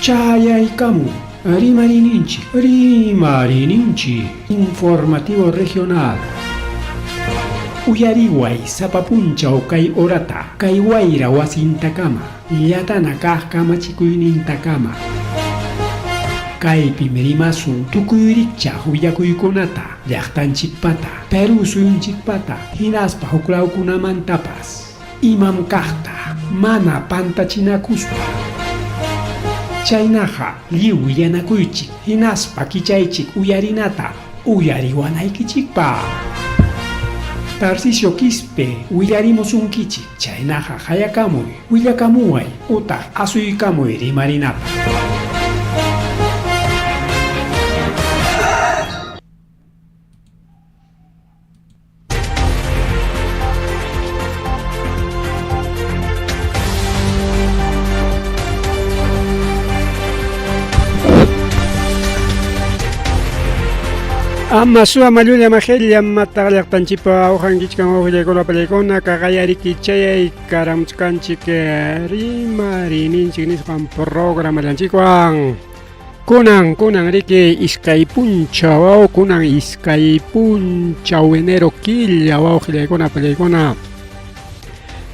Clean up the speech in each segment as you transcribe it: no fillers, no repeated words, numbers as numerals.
Chayaykamun Rimariyninchik, Rimariyninchik, Informativo Regional. Uyariway sapa punchaw kay horata, kay wayra wasintakama, llatana kaq kamachikuynintakama. Kaypim rimasun tukuy rikchaq willakuykunata, llaqtanchikpata, Perú suyunchikpata, hinaspa huklawkunamantapas. Imam kaqta mana pantachinakuspa. Chaynaqa lliw willanakuychik hinaspa kichaychik uyarinata uyariwanaykichikpaq. Tarcisio Quispe willarimusunkichik, chaynaqa qayakamuy, willakamuway utaq asuykamuy rimarinapaq. Ama suwa mallulla majella mata llaqtanchikpa awqankichkan wawqillaykuna pallaykuna kaqayariki chayay karamuchkanchik rimariyninchik nisqan programallanchikwan. Kunan, kunan riki iskay punchaw, waw, kunan iskay punchaw enero killa, wawqillaykuna, pallaykuna.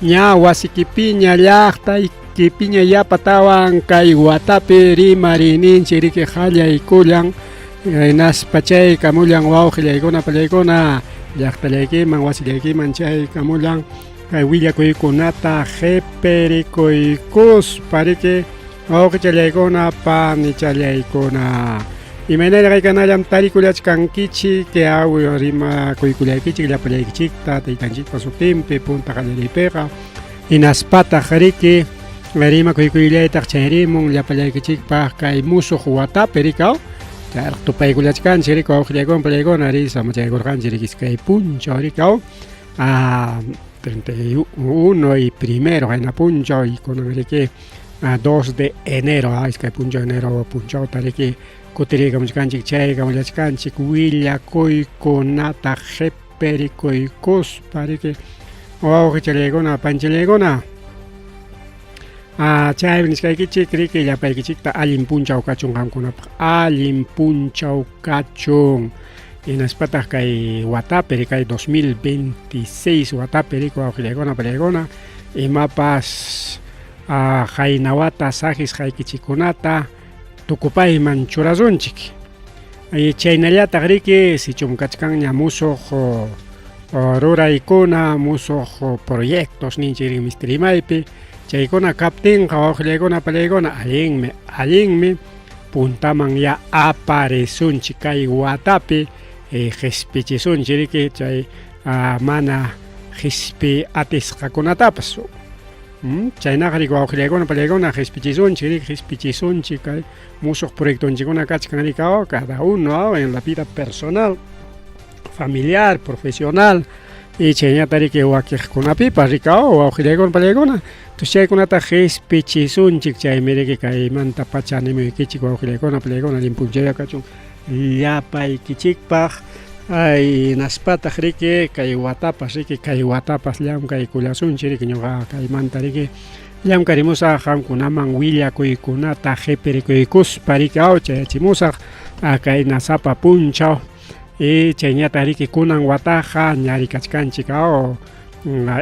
Ña wasikipiña, llaqtaykipiña yapatawan kay watapi rimariyninchik riki qallaykullan, hinaspa chaykamullan wawqillaykuna, pallaykuna, llaqtallaykiman, wasillaykiman chaykamullan kay willakuykunata qipirikuykuspa riki. Wawqichallaykuna, panichallaykuna. Imaynalla kaykanallam tarikullachkankichik, awi rimakuykullaykichik llapallaykichikta taytanchikpa sutinpi punta qallariypiqa. Hinaspataq riki rimakuykuyallaytaq chayrimun llapallaykichikpaq kay musuq watapi rikaw. Chayraq tupaykullachkanchik riki wawqillaykuna, pallaykuna ri samachaykurqanchik riki iskay punchaw rikaw. A 31 y primero qayna punchaw y kunan riki 2 de enero, iskay punchaw enero punchawta riki kutiriykamuchkanchik chaykamullachkanchik willakuykunata qhiperikuykuspa riki wawqichallaykuna panchallaykuna chaymi nichkaykichik riki llapaykichikta allin punchaw kachun qamkunapaq allin punchaw kachun hinaspataq kay watapi riki kay 2026 watapi riki wawqillaykuna pallaykuna imapas qayna wata saqisqaykichikkunata tukupayman churasunchik. Chaynallataq riki sichum kachkanña musuq ruraykuna, musuq proyectos ninchik riki misti rimaypi, chaykuna kaptinqa wawqillaykuna pallaykuna allinmi, allinmi puntaman ya aparisunchik kay watapi qispichisunchik riki chay mana qispi atisqakunatapas. Chaynaqa riki wawqillaykuna pallaykuna qispichisunchik riki qispichisunchik kay musuq proyectonchikkuna kachkan riki cada uno en la vida personal, familiar, profesional y chayñata riki wakiqkunapipas riki wawqillaykuna pallaykuna entonces chaykunata qispichisunchik chaymi riki kaymanta pacha animuykichik wawqillaykuna pallaykuna allin punchawlla kachun llapaykichikpaq. Ay, hinaspataq riki kay watapas riki kay watapas llamkaykullasunchik riki ñuqa kaymanta riki llamkarimusaq qamkunaman willakuykunata qipirikuykuspa riki aw chayachimusaq kayna sapa punchaw y chayñataq riki kunan wataqa ñarikachkanchik aw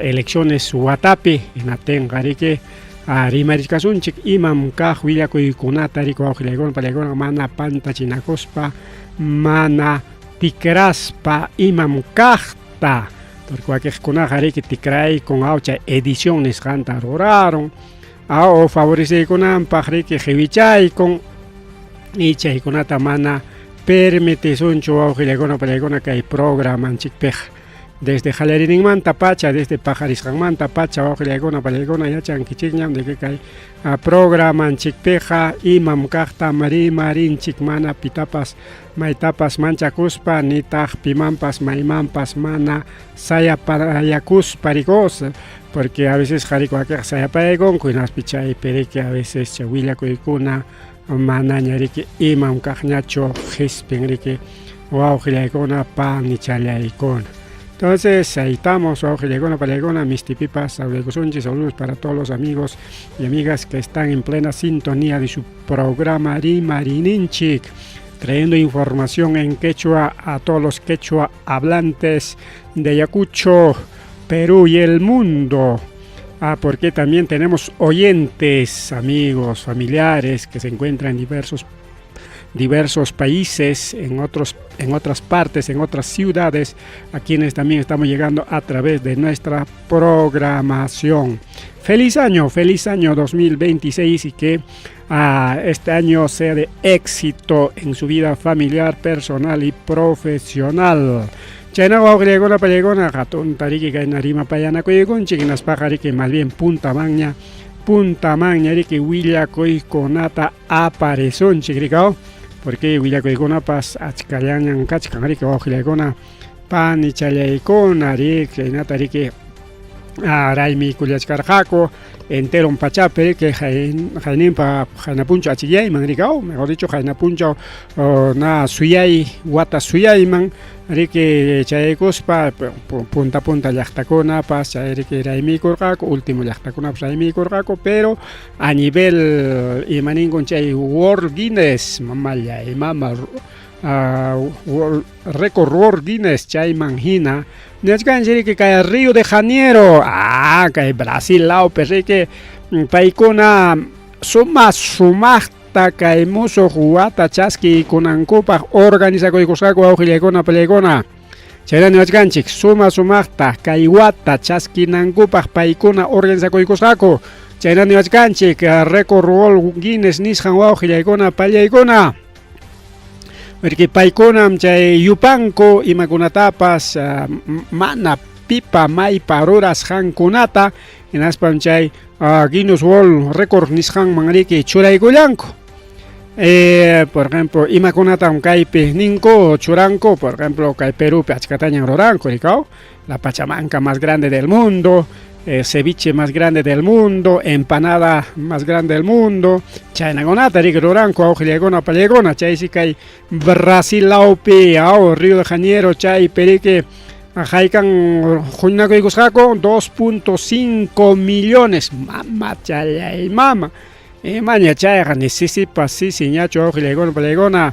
elecciones watapi hinaptinqa riki rimarichkasunchik imam kaq willakuykunata riki wawqillaykuna pallaykuna mana pantachinakuspa mana tikraspa imam kaqta porque wakiqkunaqa riki tikraykun aw chay edición nisqanta rurarun aw favoreceykunanpaq riki qiwichaykun y chaykunata mana permitisunchu wawqillaykuna pallaykuna kay programanchikpiqa Desde qallariyninmanta pacha, desde paqarisqanmanta pacha wawqillaykuna pallaykuna yachankichikñam de que kay programanchikpiqa imam kaqtam rimarinchik mana pitapas maytapas manchakuspa nitaq pimanpas maymanpas mana sayapayakuspa rikos porque a veces qhariku wakiqa sayapayaykunku hinaspi chaypi riki a veces chay willakuykuna manaña riki imam kaqñachu qhispin riki wawqillaykuna panichallaykuna. Entonces, ahí estamos, wawqillaykuna, pallaykuna, mistipipas saludaykusunchik. Saludos para todos los amigos y amigas que están en plena sintonía de su programa Rimariyninchik, trayendo información en quechua a todos los quechua hablantes de Ayacucho, Perú y el mundo. Ah, porque también tenemos oyentes, amigos, familiares que se encuentran en diversos países, en otras partes, en otras ciudades, a quienes también estamos llegando a través de nuestra programación. Feliz año 2026 y que este año sea de éxito en su vida familiar, personal y profesional. Chayna wawqillaykuna pallaykuna hatunta riki kayna rimapayanakuykunchik hinaspaqa riki más bien puntamanña riki willakuykunata aparisunchik rikaw, porque willakuykunapas achkallañan kachkan riki wawqillaykuna panichallaykuna riki chaynata riki raymikullachkarqaku enteron pachapi riki hayninpa qayna punchaw achikyayman rikaw, mejor dicho qayna punchaw na suyay wata suyayman riki chayaykuspa punta punta llaqtakunapas chay riki raymikurqaku, último llaqtakunapas raymikurqaku, pero a nivel imaninkun chay World Guinness mamallay mama World Record World Guinness chayman hina nichkanchik riki kay Río de Janeiro, kay Brasil lawpi riki paykuna suma sumaqta kay musuq wata chaskiykunankupaq organizakuykusqaku wawqillaykuna pallaykuna. Chayna niwachkanchik suma sumaqta kay wata chaskinankupaq paykuna organizakuykusqaku. Chayna niwachkanchik Record World Guinness nisqan wawqillaykuna pallaykuna. Porque paykunam chay yupanku imakunatapas mana pipa maypa rurasqankunata hinaspam chay Guinness World Record nisqanman riki churaykullanku. Por ejemplo, imakunatam kaypi ninku churanku, por ejemplo, kay Perúpi achkatañan ruranku, rikaw, la pachamanca más grande del mundo, ceviche más grande del mundo, empanada más grande del mundo, chaynakunata riki ruranku wawqillaykuna pallaykuna, chaysi kay Brasil lawpi, aw Río de Janeiro chaypi riki haykan huñunakuykusqaku 2.5 millones, mamachallay mama, imaña chayqa ni sisipas sisiñachu wawqillaykuna pallaykuna,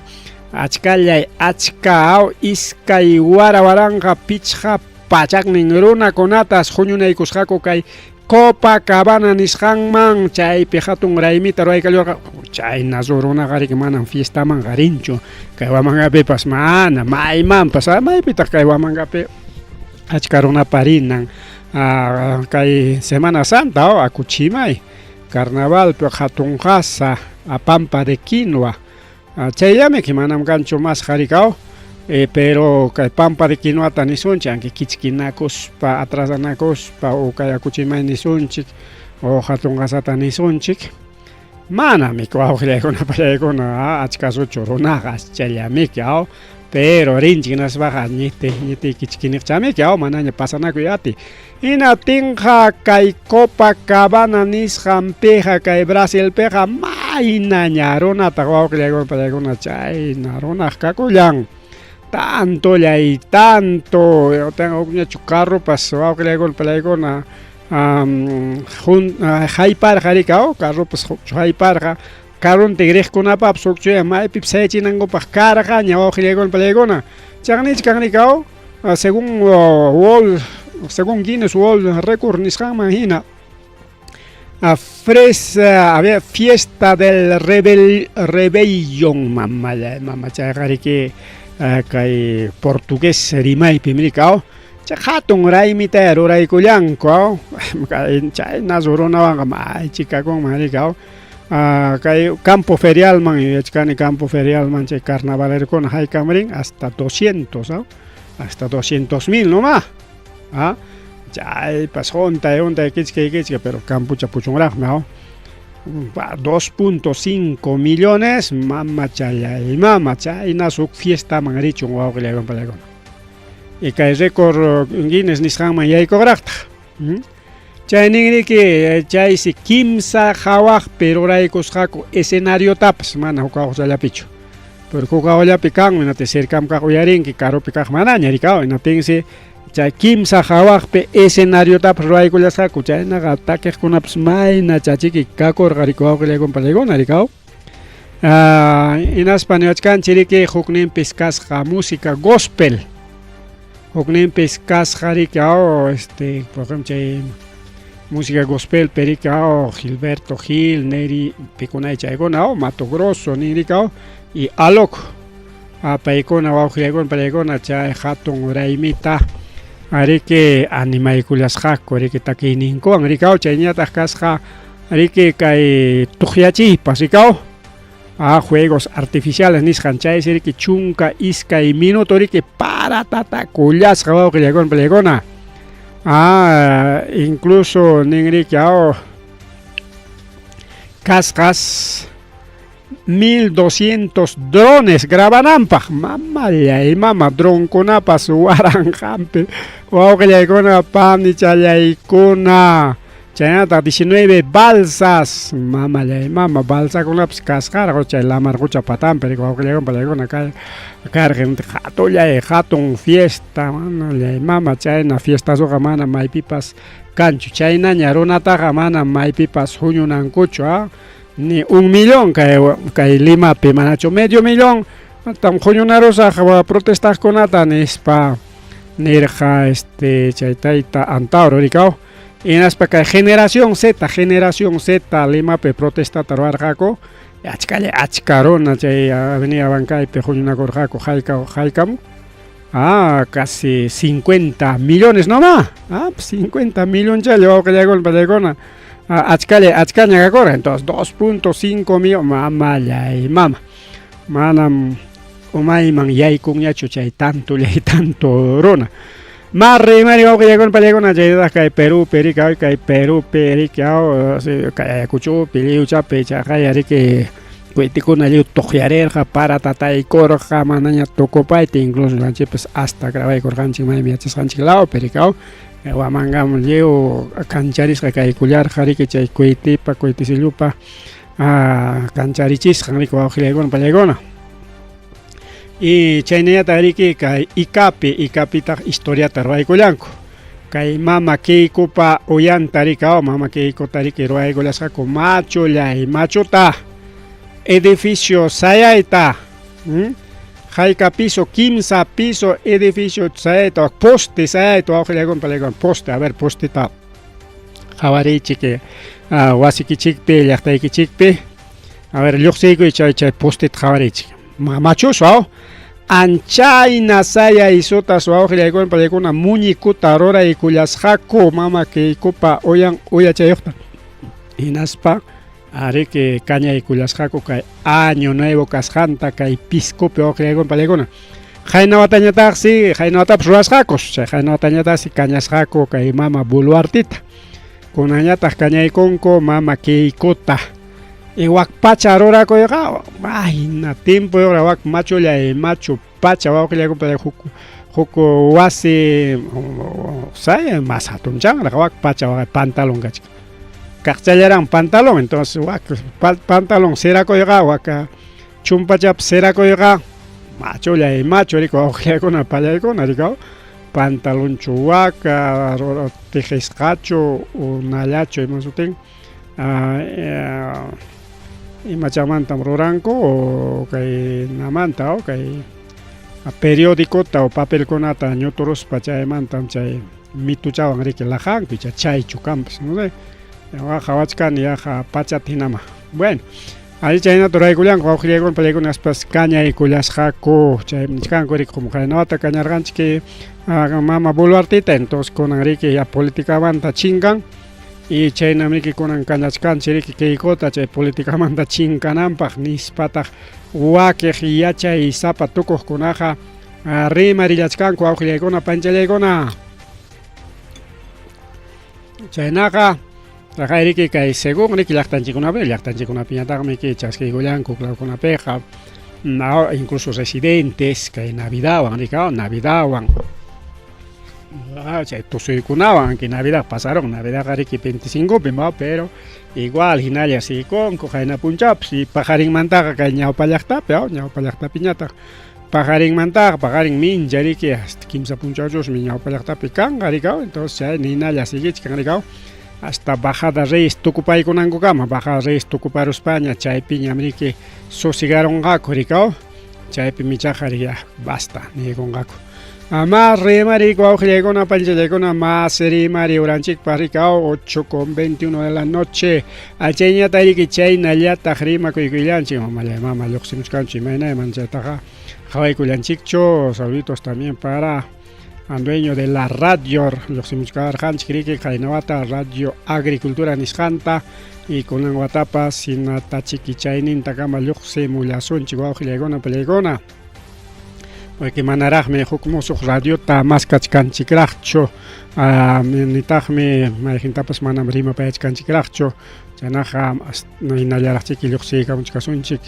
achkallay achka aw iskay wara waranqa pichqa pachaknin runakunatas huñunaykusqaku kay Copacabana nisqanman chaypi hatun raymita ruraykallarqa, chayna runaqa riki manam fiestamanqa rinchu, kay Huamangapipas mana maymanpas, maypitaq kay Huamangapi achka runapa rinan, kay Semana Santa o Akuchimay, carnavalpi hatun qasa, Pampa de Quinoa, chayllamiki manam kanchu mas rikaw. Pero kay Pampa de Quinoata nisunchik, aunque kichkinakuspa, atrasanakuspa o kay Akuchimay nisunchik o hatun qasata nisunchik, manami wawqillaykuna pallaykuna achka suchu runaqa aschallamiki aw, pero rinchik hinaspaqa ñiti ñiti kichkiniqchamiki aw manaña pasanakuy ati. Hinaptinqa kay Copacabana nisqanpiqa kay Brasilpiqa maynaña runataq wawqillaykuna pallaykuna chayna runaq kakullan. Tantollay tanto hukñachu carropas wawqillaykuna pallaykuna hayparqa riki aw carropas hayparqa carrontin riqkunapapas hukchuya maypipas sayachinankupaq karqaña wawqillaykuna pallaykuna chaqnichkan riki aw según World según Guinness World Record nisqanman hina fresa, a ver, fiesta del rebellón, mamallay mama chayqa riki kay portugués rimaypi riki aw chay hatun raymita ruraykullanku aw chayna runawanqa maychikakunman riki aw kay campo ferialman yuyachkani campo ferialman chay carnavalerokuna haykamrin hasta 200 aw hasta 200,000 nomás, chaypas huntay huntay kichkay kichkay pero campocha puchunraqmi aw 2.5 millones mamachallay mama chayna huk fiestaman richun wawqillaykuna pallaykuna y kay récord Guinness nisqanman yaykuqraqtaq. Chaynin riki chaysi kimsa hawaqpi ruraykusqaku escenariotapas mana huk hawaqllapichu, porque huk hawallapi kanmi cercam kaq uyarinki karupi kaq manaña riki aw hinaptinsi. Chay kimsa hawaqpi escenariotapas ruwaykullasqaku, chaynaqa takiqkunapas mayna chachiki kakurqa riki wawqillaykuna pallaykuna riki aw. Hinaspa niwachkanchik riki hukninpis kasqa música gospel. Hukninpis kasqa riki aw este por ejemplo chay música gospel riki aw Gilberto Gil, Neri pikunay chaykuna aw Mato Grosso nin riki aw y Alok. Paykuna wawqillaykuna pallaykuna chay hatun raymita riki animaykullasqaku riki takiyninkuwan riki aw chayñataq kasqa riki kay tuqyachiypas riki aw a juegos artificiales nisqan chaysi riki 12 minuto riki paratata kullasqa wawqillaykuna pallaykuna a incluso nin riki aw kasqas 1200 drones grabananpaq mamallay mama dronkunapas waranqanpi wawqillaykuna panichallaykuna chaynataq 19 balsas mamallay mama balsakunapas kasqaraq chay lamar qucha patanpi wawqillaykuna pallaykuna kay karqan hatullay hatun fiesta manallay mama chayna fiestasuqa mana maypipas kanchu chaynaña runataqa mana maypipas huñunankuchu a ni un millón kay kay Limapi manachu medio millón tam huñunarusaq protestaqkunata nispa nirqa este chay tayta Antauro rikaw hinaspa kay generación Z generación Z Limapi protestata ruwarqaku achkalla achka runa chay avenida Abancaypi huñunakurqaku hayka haykamu ah casi 50 millones nomás ah 50 millón challa wawqillaykuna pallaykuna achkalla achkaña kakurqa entonces 2.5 millón mamallay mama manam umayman yaykunñachu chay tantollay tanto runa Marri mari wawqillaykuna pallaykuna chaytataq kay Perúpi riki kay Perúpi riki kay Ayacuchopi lliwchapi chaqaya riki cohetekuna lliw tuqyarirqa para tataykurqa manaña tukupayta incluso ñuqanchikpas hasta grabaykurqanchik maymi yachasqanchik lawpi riki Huamangaman lliw kancharisqa kaykullarqa riki chay cohetepa cohetesillupa kancharichisqan riki wawqillaykuna pallaykuna y chaynallataq riki kay Icapi Icapitaq historiata ruwaykullanku kay mama Keikopa uyanta riki mama Keikota riki ruwaykullasqaku machullay machuta edificio sayayta hayka piso kimsa piso edificio sayayta poste sayayta wawqillaykuna pallaykuna poste a ver posteta qhawariychik wasikichikpi llaqtaykichikpi a ver lluqsiykuy chay chay posteta qhawariychik machusu aw anchayna sayay sutas wawqillaykuna pallaykuna muñikuta ruraykullasqaku mama Keikopa uyan uyachayuqta hinaspa ariki kañaykullasqaku kay año nuevo kasqanta kay Piscopi wawqillaykuna pallaykuna qayna watañataqsi qayna watapas ruwasqakus chay qayna watañataqsi kañasqaku kay mama Boluartita kunanñataq kañaykunku mama Keikota y wak pacha rurakuyqa mayna tiempo wak machullay machu pacha wawqillaykuna huk huk wasi say mas hatunchanraq wak pacha pantalón kachkan kaqchallaran pantalón entonces wak pantalón sirakuyqa wak chumpachapas sirakuyqa machullay machu riki wawqillaykuna pallaykuna riki pantalonchu waka tijisqachu unallachu ima sutin imachamantam ruranku o kay namanta o kay periodicota o papelkunata ñuturuspa chaymantam chay mituchawan riki laqanku icha chaychu kanpas no sé ñuqaqa qhawachkani yaqa pachata hinama bueno allí chaynata ruraykullanku wawqillaykuna pallaykuna aspas kañaykullasqaku chay nichkanku riki como qayna wata kañarqanchik mama Boluartita entonces kunan riki ya políticamanta chinkan y chaynam riki kunan kañachkanchik riki Keikota chay políticamanta chinkananpaq nispataq wakiq yachay sapa tukuqkunaqa rimarillachkanku wawqillaykuna panchallaykuna chaynaqa riki kay según riki llaqtanchikkunapi llaqtanchikkunapiñataqmi chaskiykullanku lawkunapiqa incluso residentes kay navidadwan riki navidadwan chay tusuykunawan aunque navidad pasaron navidadqa riki 25 pi pero igual hinalla siykunku qayna punchawpas y paqarinmantaqa kay ñawpa llaqtapi ñawpa llaqtapiñataq Paqarinmantaqa paqarin mincha riki hasta kimsa punchawchusmi ñawpa llaqtapi kanqa rikaw entonces chay ninalla siguichkan rikaw hasta Bajada Reyes tukupaykunankukama Bajada Reyes tukuparuspaña chaypiñam riki susigarunqaku rikaw chaypi michaqa ya basta niykunqaku ama rimari wawqillaykuna panchallaykuna mas rimari uranchikpaq rikaw 8 con 21 de la noche achayñata riki chaynallataq rimakuykuylanchik mamallay mama lluqsimuchkanchu imaynayman chaytaqa qhawaykullanchikchu saluditos también para al dueño de la radio lluqsimuchkarqanchik riki qaynawata radio agricultura nisqanta y kunan watapas hinatachiki chaynintakama lluqsimullasunchik wawqillaykuna pallaykuna porque manaraqmi huk musuq radiota maskachkanchikraqchu nitaqmi mayqintapas manam rimapayachkanchikraqchu chaynaqa hinallaraqchiki lluqsiykamuchkasunchik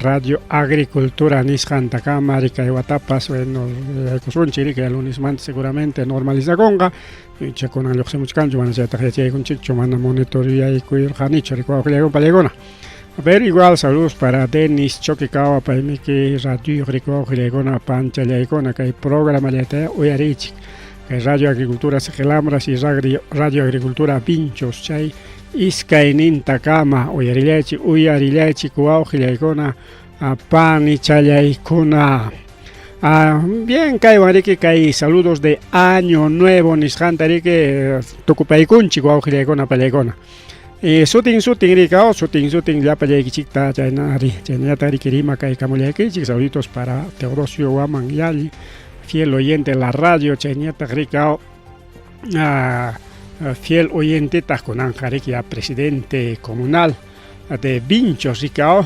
radio agricultura nisqantakama rikay watapas bueno yaykusunchik rikay lunesmanta seguramente normalizakunqa icha kunan lluqsimuchkanchu mana chaytaq yachaykunchikchu mana monitoreaykuyurqanichu rikuwawqillaykuna pallaykuna Pero igual saludos para Denis Choquicahua paymiki radio rikuwawqillaykuna panchallaykuna kay programa llayta uyarichik kay Radio Agricultura Siqilamras y Radio Agricultura Vinchos chay iskaynintakama uyarillaychik uyarillaychik wawqillaykuna panichallaykuna bien kaywan riki kay saludos de año nuevo nisqanta riki tukupaykunchik wawqillaykuna pallaykuna sutin sutin rikaw sutin sutin llapallaykichikta chayna ari chaynallata riki rima kaykamullaykichik saluditos para Teodosio Guaman Yalli fiel oyente de la radio chaynallataq rikaw fiel oyente kunanqa riki ya presidente comunal de Vinchos rikaw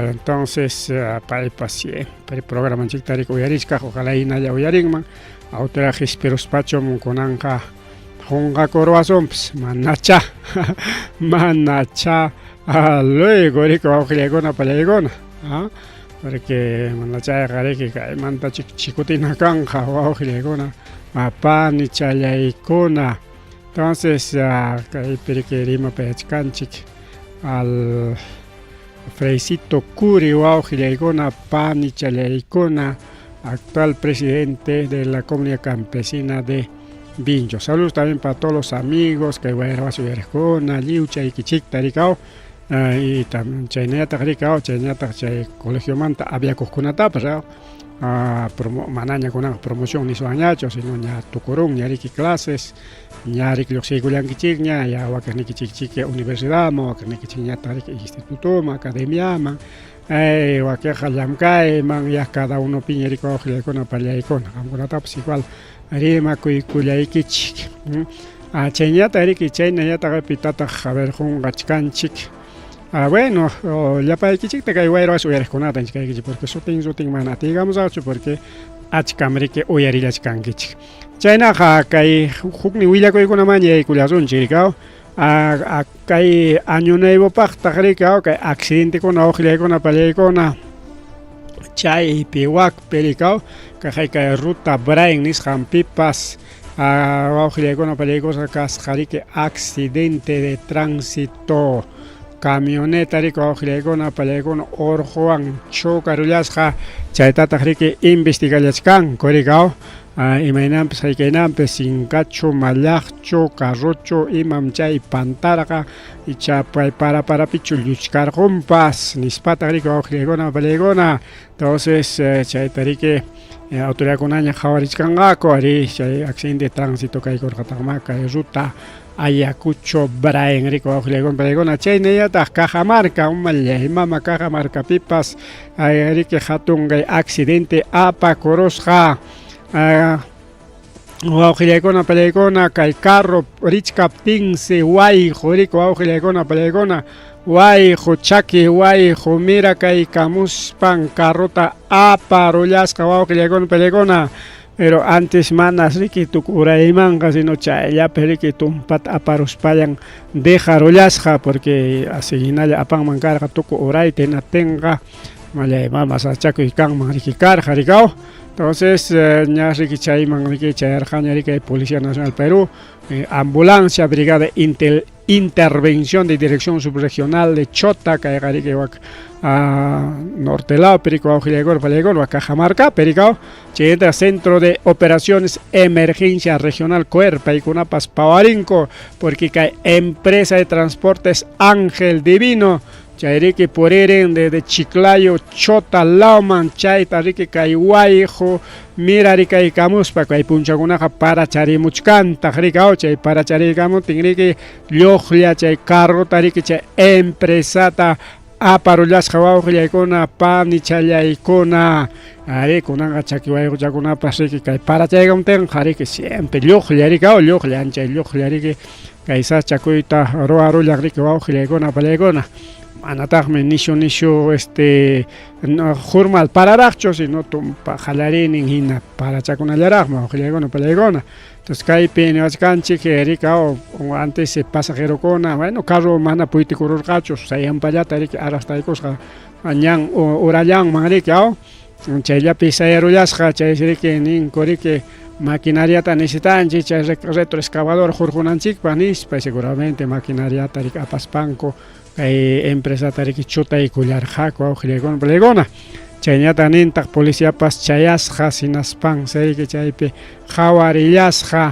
entonces paypas siempre programanchikta riki uyarichkaq ojalá hinalla uyarinman autoridad qispiruspachu kunanqa qunqakuruwasunpas manacha manacha luego riki wawqillaykuna pallaykuna porque manachayqa riki kaymanta chikutina kanqa wawqillaykuna panichallaykuna entonces kaypi riki rimapayachkanchik al Freisito Curi wawqillaykuna panichallaykuna actual presidente de la comunidad campesina de Vincho. Saludos también para todos los amigos que wayrawasi uyariqkuna lliwchaykichikta rikaw y también chaynallataq rikaw chaynallataq chay colegiomanta aviakuqkunatapas manaña kunanqa promoción niswanñachu sino ña tukurunña riki clases ña riki lluqsiykullankichikña ya wakiqnikichikchiki universidadman wakiqnikichikñataq riki institutoman academiaman wakiqa llamkayman ya cada uno piña riki wawqillaykuna pallaykuna qamkunatapas igual rimakuykullaykichik chaynallataq riki chaynallataq pitataq a ver qunqachkanchik bueno llapaykichikta kay wayrawasi uyariqkunata nichkaykichik porque sutin sutin mana atigamusaqchu porque achkam riki uyarillachkankichik chaynaqa kay huknin willakuykunamanña yaykullasunchik rikaw kay año nuevopaqtaq rikaw kay accidentekuna wawqillaykuna pallaykuna chaypi wakpi rikaw kay kay ruta Brain nisqanpipas wawqillaykuna pallaykuna kasqa riki accidente de tránsito camioneta riki wawqillaykuna pallaykuna urquwan chocarullasqa chaytataq riki investigallachkanku rikaw imaynanpis haykaynanpis sinkachu mallaqchu carrochu imam chay pantarqa icha pay para parapichu lluchkarqunpas nispataq riki wawqillaykuna pallaykuna entonces chayta riki autoridadkunaña qhawarichkanqaku ari chay accidente de tránsito kaykurqataqma kay ruta Ayacucho Brain riki wawqillaykuna pallaykuna chaynallataq Cajamarca umallay mama Cajamarcapipas riki hatun kay accidente apakurusqa wawqillaykuna pallaykuna kay carro richkaptinsi wayqu riki wawqillaykuna pallaykuna wayqu chaki wayqu mira kaykamuspan carrota aparullasqa wawqillaykuna pallaykuna pero antes manas riki tukuraymanqa sino chayllapi riki tumpata aparuspallan dejarullasqa porque así hinalla apanman karqa tuku urayta hinaptinqa mallay mama sachakuy kanman riki karqa rikaw entonces ña riki chayman riki chayarqaña riki Policía Nacional Perú ambulancia brigada Intervención de Dirección Subregional de Chota, kayqa riki wak norte lawpi riki wawqillaykuna pallaykuna wak Cajamarcapi rikaw, chaymanta Centro de Operaciones Emergencia Regional COER paykunapas pawarinku, porque kay Empresa de Transportes Ángel Divino chay riki puririn desde Chiclayo Chota lawman, chayta riki kay wayqu mirarikaykamuspa kay punchakunaqa paracharimuchkantaq rikaw, chay parachariykamutin riki lluqlla chay carrota riki chay empresata aparullasqa wawqillaykuna panichallaykuna, ari kunanqa chaki wayquchakunapas riki kay parachaykamuptinqa riki siempre lluqlla rikaw, lluqlla anchay lluqlla riki kay sachakuyta ruwarullaq riki wawqillaykuna pallaykuna, manataqmi nishu nishu este formal pararaqchu, sino tumpa qallariynin hina parachakunallaraqmi wawqillaykuna pallaykuna. Entonces kaypi niwachkanchik rikaw antes pasajerokuna, bueno, carro mana puytikururqachu, sayanpallata riki arrastaykusqa ñan urallanman riki aw, chayllapi sayarullasqa, chaysi riki ninku riki maquinariata necesitanchik chay retroexcavador hurqunanchikpaq nispa, seguramente maquinariata riki apaspanku kay empresata riki chutaykullarqaku wawqillaykuna pallaykuna. Chayñataq nintaq policiapas chayasqa hinaspansi riki chaypi qhawarillasqa,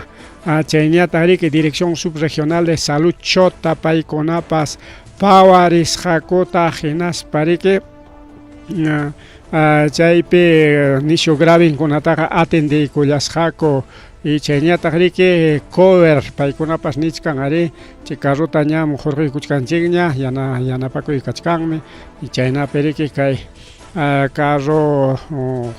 chayñataq riki Dirección Subregional de Salud Chota paykunapas pawarisqakutaq hinaspa riki chaypi nishu gravinkunataqa atendiykullasqaku, y chayñataq riki cover paykunapas nichkan ari chay carrota ñam hurquykuchkanchikña yanapakuy kachkanmi, y chaynapi riki kay carro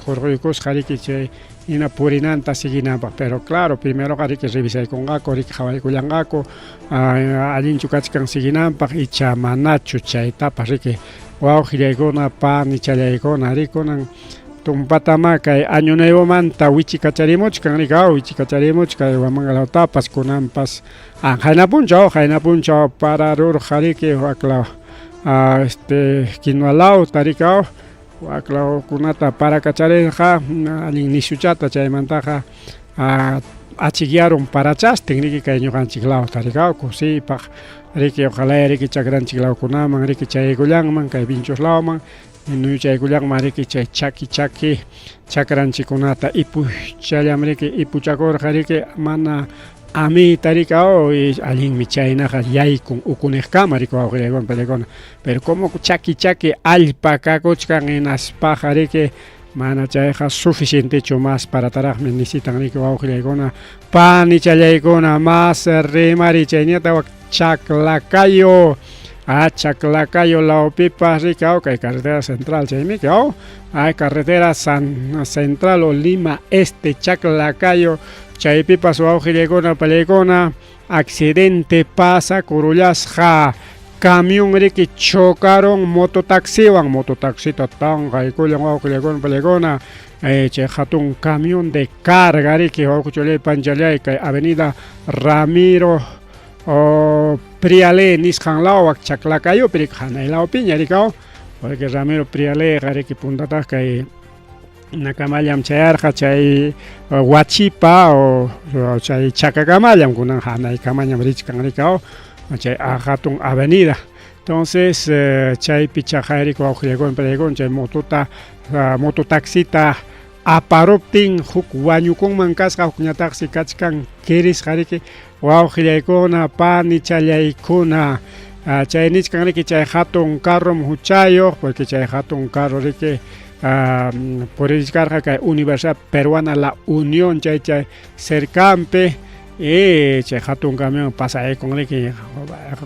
hurquykusqa riki chay hina purinanta siguinanpaq, pero claro primeroqa riki revisaykunqaku riki qhawaykullanqaku allinchu kachkan siguinanpaq icha manachu chaytapas riki wawqillaykuna panichallaykuna rikunan tumpatama kay año nuevomanta wichikacharimuchkan riki aw wichikacharimuchkan Huamanga lawtapas kunanpas qayna punchaw qayna punchaw pararurqa riki waklaw este quinua lawta riki aw waklawkunata parakacharirqa allin nishuchata chaymantaqa achikyarun parachastin riki kay ñuqanchik lawta riki aw kusiypaq riki ojalá riki chakranchik lawkunaman riki chayaykullanman kay Vinchos lawman nuychaykullanman riki chay chaki chaki chakranchikunata ipuchallam riki ipuchakurqa riki mana amiyta riki aw allinmi chaynaqa yaykun ukuniqkama riki wawqillaykuna pallaykuna, pero como chaki chaki allpa kakuchkan hinaspaqa riki mana chayqa suficientechu mas parataraqmi necesitan riki wawqillaykuna panichallaykuna mas rimari chayñata wak Chaclacayo Chaclacayo lawpipas riki aw kay carretera central chaymiki aw ay carretera San Central o Lima Este Chaclacayo chaypipas wawqillaykuna pallaykuna accidente pasakurullasqa camión riki chocaron mototaxiwan, mototaxita tanqaykullan wawqillaykuna pallaykuna chay hatun camión de carga riki wawqichullay panchallay kay avenida Ramiro Prialé nisqan law wak Chaclacayopi riki hanay lawpiña riki aw, porque Ramiro Prialéqa riki puntataq kay nakamallam chayarqa chay Huachipa o chay Chacakamallam kunan hanaykamañam richkan riki aw chay hatun avenida. Entonces chaypi chaqayriki wawqillaykuna pallaykuna chay motota mototaxita aparuptin huk wañukunman kasqa hukñataqsi kachkan kirisqa riki wawqillaykuna panichallaykuna, chay nichkan riki chay hatun carrom huchayuq porque chay hatun carro riki puririchkarqa kay Universidad Peruana La Unión chay chay cercanpi y chay hatun camión pasaykun riki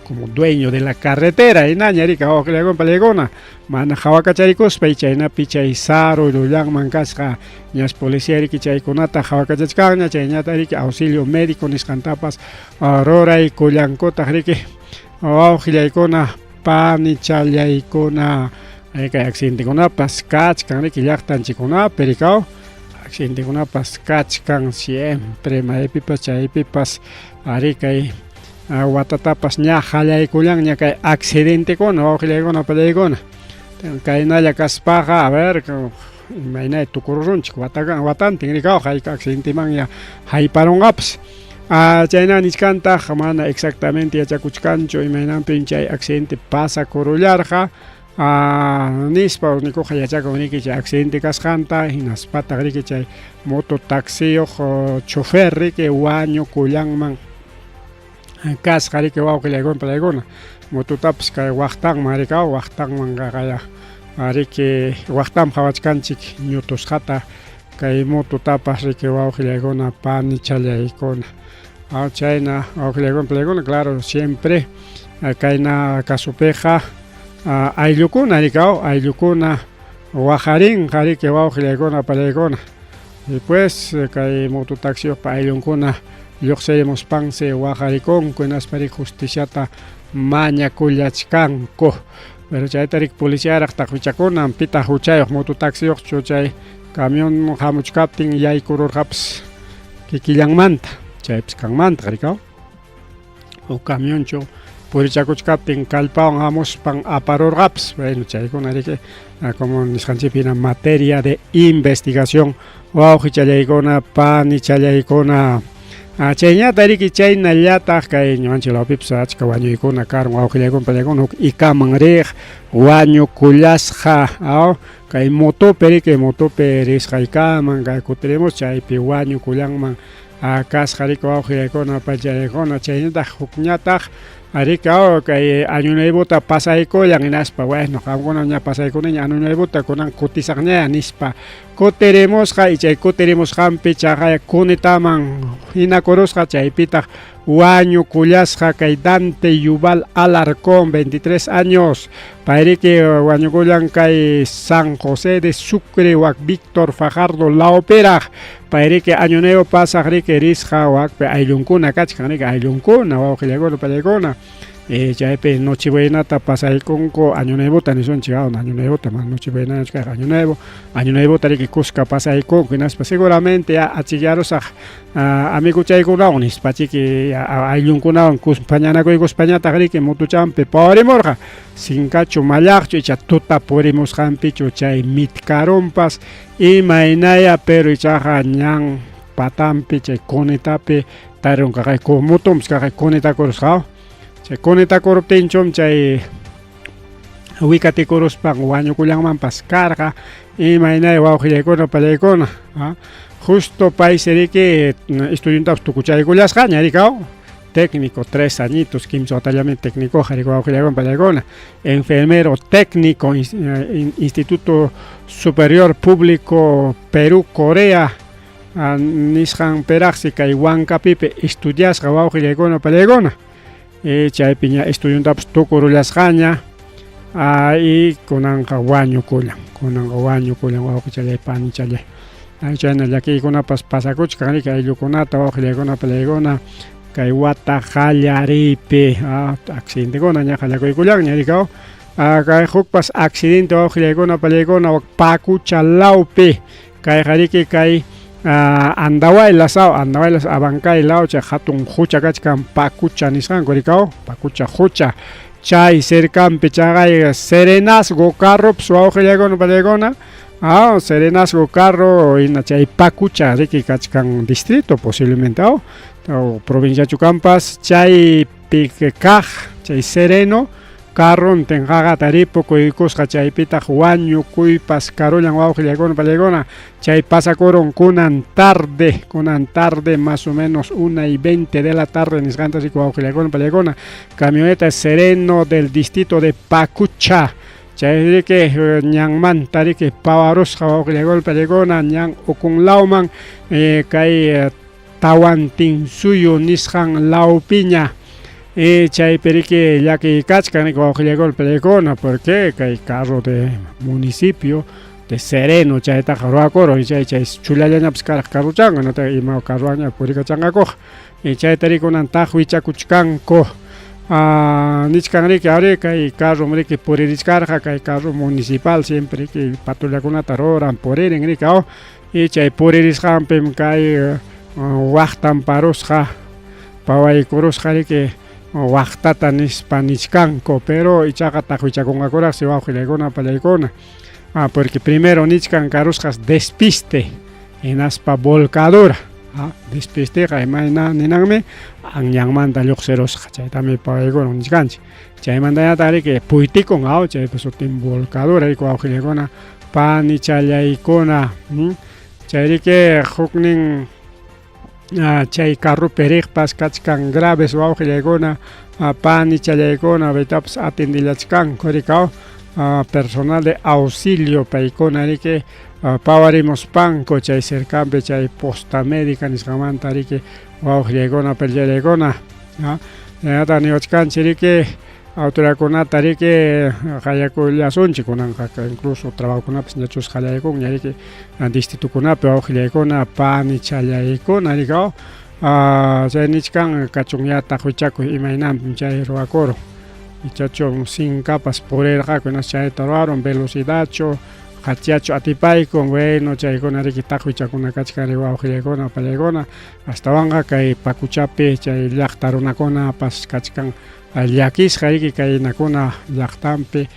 como dueño de la carretera hinaña riki wawqillaykuna pallaykuna mana qhawakacharikuspa y chaynapi chay sarurullanman kasqa ñas policía riki chaykunata qhawakachachkanña chayñata riki auxilio médico nisqantapas ruraykullankutaq riki wawqillaykuna panichallaykuna kay accidentekunapas kachkan riki llaqtanchikkunapi riki aw accidentekunapas kachkan siempre maypipas chaypipas ari kay watatapas ña qallaykullanña kay accidentekuna wawqillaykuna pallaykuna kaynalla kaspaqa a ver imaynay tukururunchik watantin riki aw hayka accidentemanña hayparunqapas. Chayna nichkantaq mana exactamente yachakuchkanchu imaynanpim chay accidente pasakurullarqa nispa unikuqa yachakun riki chay accidente kasqanta hinaspataq riki chay moto taxiyuq chofer riki wañukullanman kasqa riki wawqillaykuna palaykuna mototapas kay waqtanman riki waqtanman qaqaya riki waqtanman qhawachkanchik ñutusqata kay mototapas riki wawqillaykuna panichallaykuna chayna wawqillaykuna palaykuna claro siempre kayna casopiqa ayllukuna riki ayllukuna waqarinqa riki wawqillaykuna palaykuna y pues kay moto taxiyuqpa ayllunkuna lluqsirimuspansi waqarikunku hinaspa riki justiciata mañakullachkanku pero chayta riki policiaraq taqwichakunan pitaq huchayuq moto taxiyuqchu chay camión hamuchkaptin yaykururqapas kikillanmanta chaypis kanmantaq riki o camionchu purichakuchkaptin kallpawan hamuspan aparurqapas bueno chaykuna riki como nisqanchikpi hina materia de investigación wawqichallaykuna panichallaykuna chayñata riki chaynallataq kay ñuqanchik lawpipas achka wañuykuna karun wawqillaykuna panillaykuna huk ikaman riq wañukullasqa kay motopi riki motopi risqaykaman kay kutirimus chaypi wañukullanman kasqa riki wawqillaykuna panichallaykuna chaynataq hukñataq riki kay Año Nuevota pasaykullan hinaspa bueno qamkuna ña pasaykuniña Año Nuevota kunan kutisaqña nispa kutirimusqa y chay kutirimusqanpi chaqay kunitaman hinakurusqa chaypitaq wañukullasqa kay Dante Yuval Alarcón 23 años payriki wañukullan kay San José de Sucre wak Víctor Fajardo lawpiraq payriki Año Nuevo pasaq riki risqa wakpi ayllunkuna kachkan riki ayllunkuna wawqillaykuna pallaykuna chaypi Nochebuenata pasaykunku Año Nuevota nisunchik Año Nuevota mana Nochebuenachu kayqa Año Nuevo Año Nuevota riki kuska pasaykunku hinaspa seguramente achikyarusaq amiguchaykunawan nispachiki ayllunkunawan pañanakuykuspañataq riki motuchanpi pawarimurqa sinkachu mallaqchu icha tuta purimusqanpichu chay mitkarunpas imaynaya pero ichaqa ñan patanpi chay cunetapi tarirunqa kay motonpas kaqay cunetakurusqa chay cunetakuruptinchum chay wikatikuruspan wañukullanmanpas karqa imaynaya wawqillaykuna pallaykuna justo paysi riki estudiuntapas tukuchaykullasqaña riki técnico 3 añitos kimsa watallami técnicoqa riki wawqillaykuna pallaykuna enfermero técnico Instituto Superior Público Perú Corea nisqan piraqsi kay Huancapipi estudiasqa wawqillaykuna pallaykuna chaypi ña estudiuntapas tukurullasqaña y kunanqa wañukullan kunanqa wañukullan wawqichallay panichallay chayna llakiykunapas pasakuchkan riki ayllukunata wawqillaykuna pallaykuna kay wata qallariypi accidentekuna ña qallakuykullanña riki kay hukpas accidente wawqillaykuna pallaykuna wak Pacucha lawpi kayqa riki kay Andahuaylas Andahuaylas Abancay law chay hatun hucha kachkan Pacucha nisqanku riki Pacucha hucha chay cercanpi chaqay serenazgo carropas wawqillaykuna pallaykuna serenazgo carro hina chay Pacucha riki kachkan distrito posiblemente o provinciachu kanpas chaypi kaq chay sereno carrontin qaqata ripukuykusqa chaypitaq wañukuypas karullan wawqillaykuna pallaykuna chay pasakurun kunan tarde más o menos 1:20 de la tarde nisqanta riki wawqillaykuna pallaykuna camioneta sereno del distrito de Pacucha chay riki ñanmanta riki pawarusqa wawqillaykuna pallaykuna ñan ukun lawman kay Tawantinsuyu nisqan lawpiña chaypi riki llakiy kachkan riki wawqillaykuna pallaykuna porque kay carro de municipio de sereno chaytaqa ruwakurun chay chay chullallañapas karaq carrochanqa nata ima carroaña purikachanqakuqa chayta riki kunan taqwichakuchkanku nichkan riki ari kay carrom riki puririchkarqa kay carro municipal siempre riki patrullakunata ruran puririn riki y chay puririsqanpim kay waqtan parusqa pawaykurusqa riki waqtata nispa nichkanku pero ichaqa taqwichakunqakuraqsi wawqillaykuna pallaykuna porque primero nichkan karusqas despiste hinaspa volcadura. Despisteqa imayna ninanmi anyanmanta lluqsirusqa chaytami pawaykurun nichkanchik. Chaymantañataq riki puytikun aw chaypa sutin volcadura riki wawqillaykuna panichallaykuna. Chay riki huknin chay carropi riqpas kachkan graves wawqillaykuna panichallaykuna paytapas atendillachkanku riki aw personal de auxilio paykuna riki pawarimuspanku chay cercanpi chay posta médica nisqanmanta riki wawqillaykuna panichallaykuna. Chaynata niwachkanchik riki autoridadkunata riki qayakullasunchik kunanqa incluso trabajokunapas ñachus qallaykunña riki distritokunapi wawqillaykuna panichallaykuna riki chay nichkan kachunyá taqwichakuy imaynanpim chay ruwakurun ichachu sinkapas purirqaku hinaspa chayta ruwarun velocidadchu qatiachu atipaykun bueno chaykuna riki taqwichakuna kachkan ri wawqillaykuna pallaykuna astawanqa kay Pakuchapi chay llaqta runakunapas kachkan llakisqa riki kaynakuna llaqtanpi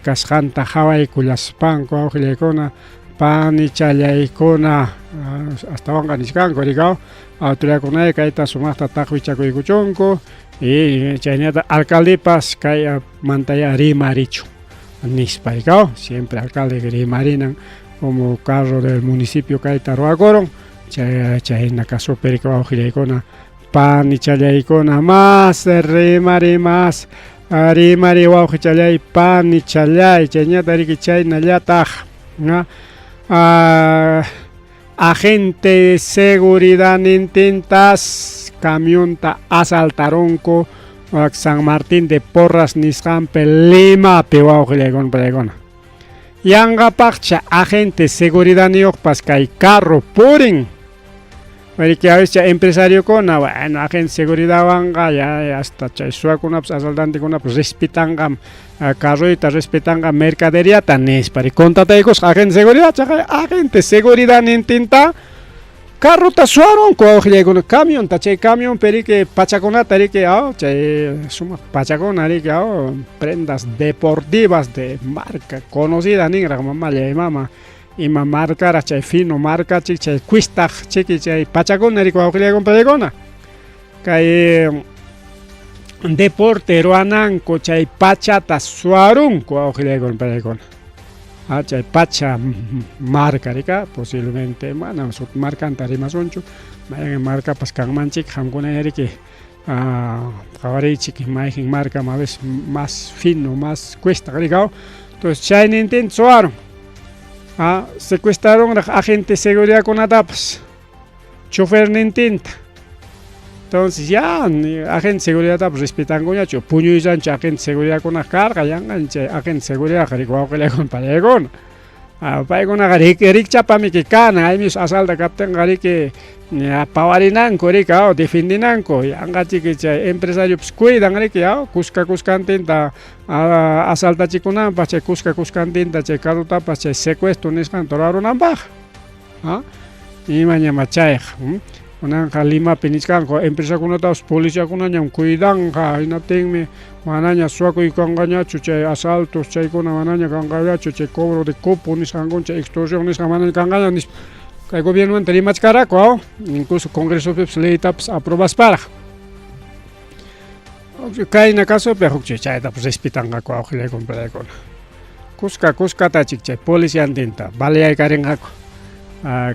kasqanta qhawaykullaspanku wawqillaykuna panichallaykuna astawanqa nichkanku riki autoridadkunay kayta sumaqta taqwichakuykuchunku y chaynata alcaldepas kay mantaya rimarichun nispa rikaw siempre alcalde rimarinan como carro del municipio kayta ruwakurun chay chayna kasupi riki wawqillaykuna panichallaykuna mas rimari mas rimari wawqichallay panichallay chayñata riki chaynallataq agente de seguridadnintintas camionta asaltarunku San Martín de Porras nisqanpi Limapi wawqillaykuna pallaykuna yanqapaqcha agente seguridadniyuqpas kay carro purin riki a veces chay empresariokuna bueno agente seguridadwanqa ya hasta chay suwakunapas asaltantekunapas respetanqam carroyta respetanqa mercaderiata nispa ri contrataykusqa agente seguridad chayqa agente seguridadnintinta carrota suwarunku wawqillaykuna camionta chay camionpi riki pachakunata riki chay sumaq pachakuna riki prendas deportivas de marca conocida ninraq mamallay mama ima marcaraq chay fino marcachik chay cuestaq chiki chay pachakuna riki wawqillaykuna pachaykuna kay deporte ruwananku chay pachata suwarunku wawqillaykuna pachaykuna chay pacha marca rika posiblemente manam sut marcanta rimasunchu mayqin marcapas kanmanchik qamkuna riki qawariychik mayqin marca a veces más fino más cuesta rikaw entonces chaynintinta suwarun secuestrarunraq agente seguridadkunatapas chofernintinta entonces ya agente seguridadtapas respetankuñachu puñuysanchu agente seguridadkunaqa karqa yanqan chay agente seguridadqa riki wawqillaykuna pallaykuna paykunaqa rikchapamiki kanan aymi asalta kaptinqa riki pawarinanku riki defendinanku yanqachiki chay empresariopas cuidan riki kuska kuskantinta asaltachikunanpaq chay kuska kuskantinta chay carrotapas chay secuestro nisqanta ruwarunanpaq imañama chayqa kunanqa Limapi nichkanku empresakunatapas policiakunañam cuidanqa hinaptinmi manaña suwakuy kanqañachu chay asaltos chaykuna manaña kanqañachu chay cobro de cupo nisqankuna chay extorsión nisqan manaña kanqaña nispa kay gobiernomanta rimachkaraku incluso congresopipas leytapas aprobasparaq kayna casopi huk chaytapas respetanqaku wawqillaykuna pallaykuna kuska kuskatachik chay policiantinta baleaykarinqaku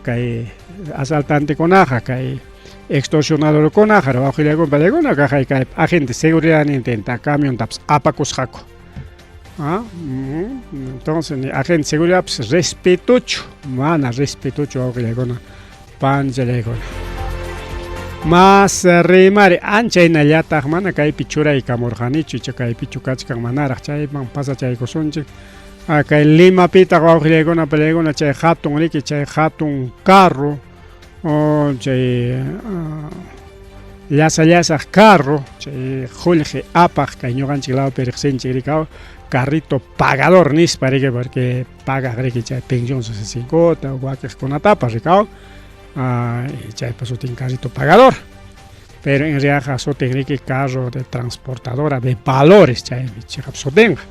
kay asaltantekunaqa kay extorsionadorkunaqa wawqillaykuna pallaykuna kaqay kay agente seguridadnintinta camiontapas apakusqaku entonces ni agente seguridadpas respetuchu mana respetuchu wawqillaykuna panchallaykuna mas rimari anchaynallataq mana kaypi churaykamurqanichu icha kaypichu kachkan manaraq chayman pasachaykusunchik kay Limapitaq wawqillaykuna pallaykuna chay hatun riki chay hatun carro chay llasa llasaq carro chay qullqi apaq kay ñuqanchik lawpi riqsinchik riki carrito pagador nispa riki porque pagaq riki chay pensión 65ta wakiqkunatapas rikaw chaypa sutin carrito pagador pero en realidad sutin riki carro de transportadora de valores chaymi chiqap sutinqa.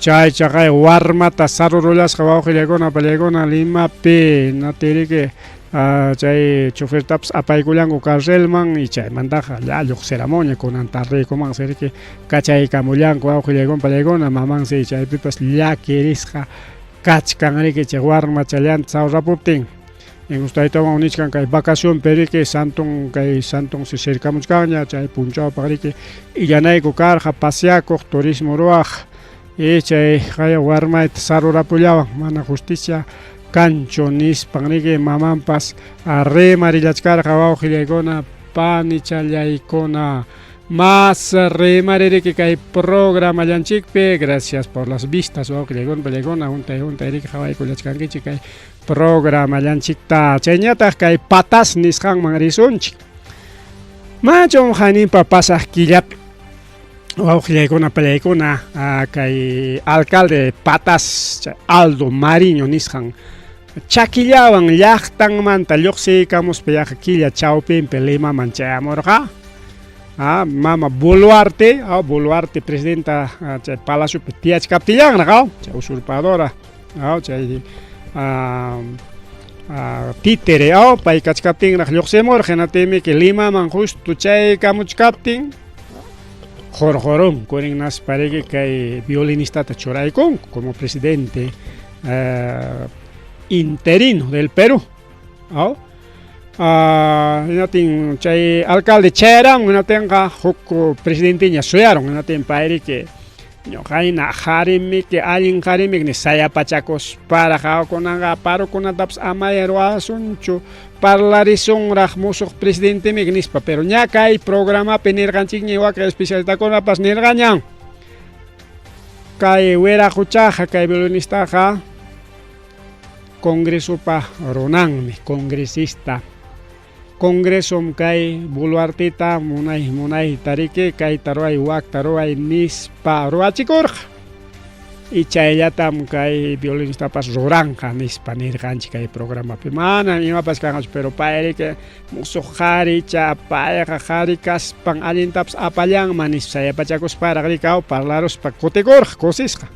Chay chaqay warmata sarurullasqa wawqillaykuna pallaykuna Limapi natiriki chay chofertapas apaykullanku carcelman y chaymantaqa ya lluqsiramunña kunan tardeykumansi riki kachaykamullanku wawqillaykuna pallaykuna mamansi chaypipas llakirisqa kachkan riki chay warmachallanta sawrapuptin. Incluso taytawan nichkan kay vacacionpi riki santon kay santonsi cercamuchkanña chay punchawpaq riki illanayku karqa paseakuq turismo ruwaq y chay qaya warmayta sarurapullawan mana justicia kanchu nispan riki mamanpas rimarillachkarqa wawqillaykuna panichallaykuna. Más rimaririki kay programallanchikpi gracias por las vistas wawqillaykuna pallaykuna huntay huntay riki qhawaykullachkankichik kay Programallanchikta chayñataq kay patas nisqanman risunchik. Machum haninpa pasaq killapi wawqillaykuna pallaykuna kay alcalde patas chay Aldo Mariño nisqan chakillawan llaqtanmanta lluqsiykamuspa yaqa killa chawpinpi Limaman chayamurqa. Mama Boluarte, Boluarte presidenta chay palaciopi tiyachkaptillanraq, chay usurpadora. Aw chay títere aw pay kachkaptinraq lluqsimurqa hinaptinmi Limaman justo chaykamuchkaptin qurqurunku rinaspa riki kay violinistata churaykunku como presidente interino del Perú aw hinaptin chay alcalde chayaramun hinaptinqa huk presidenteña suyarun hinaptin pay riki Ñuqayna qarimiki allin qarimiki nispa sayapachakusparaq kunanqa parokunatapas amaya ruwasunchu parlarisunraq musuq presidentemiki nispa pero ña kay programapi nirqanchikña wakin especialistakunapas nirqañan kay wiraquchaqa kay violinistaqa congresopa runanmi congresista. Congresom kay Boluarteta munay munayta riki kayta ruway wakta ruway nispa ruwachikurqa. Y chayllatam kay violinistapas ruranqa nispa nirqanchik kay programapi. Manam imapas kanqachu, pero pay riki musuq qharicha, payqa qhari kaspan allintapas apallanman nispa sayapachakusparaq riki parlaruspa kutikurqa kusisqa.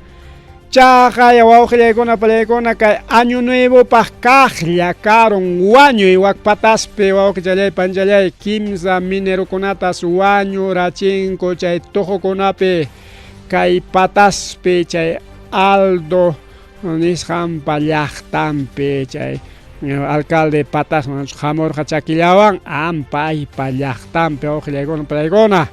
Chaqay wawqillaykuna pallaykuna kay año nuevopaq kaqlla karun wañuy wak pataspi wawqichallay panchallay kimsa minerokunatas wañurachinku chay tuqukunapi kay pataspi chay Aldo nisqanpa llaqtanpi chay alcalde patasman hamurqa chakillawan ampaypa llaqtanpi wawqillaykuna pallaykuna.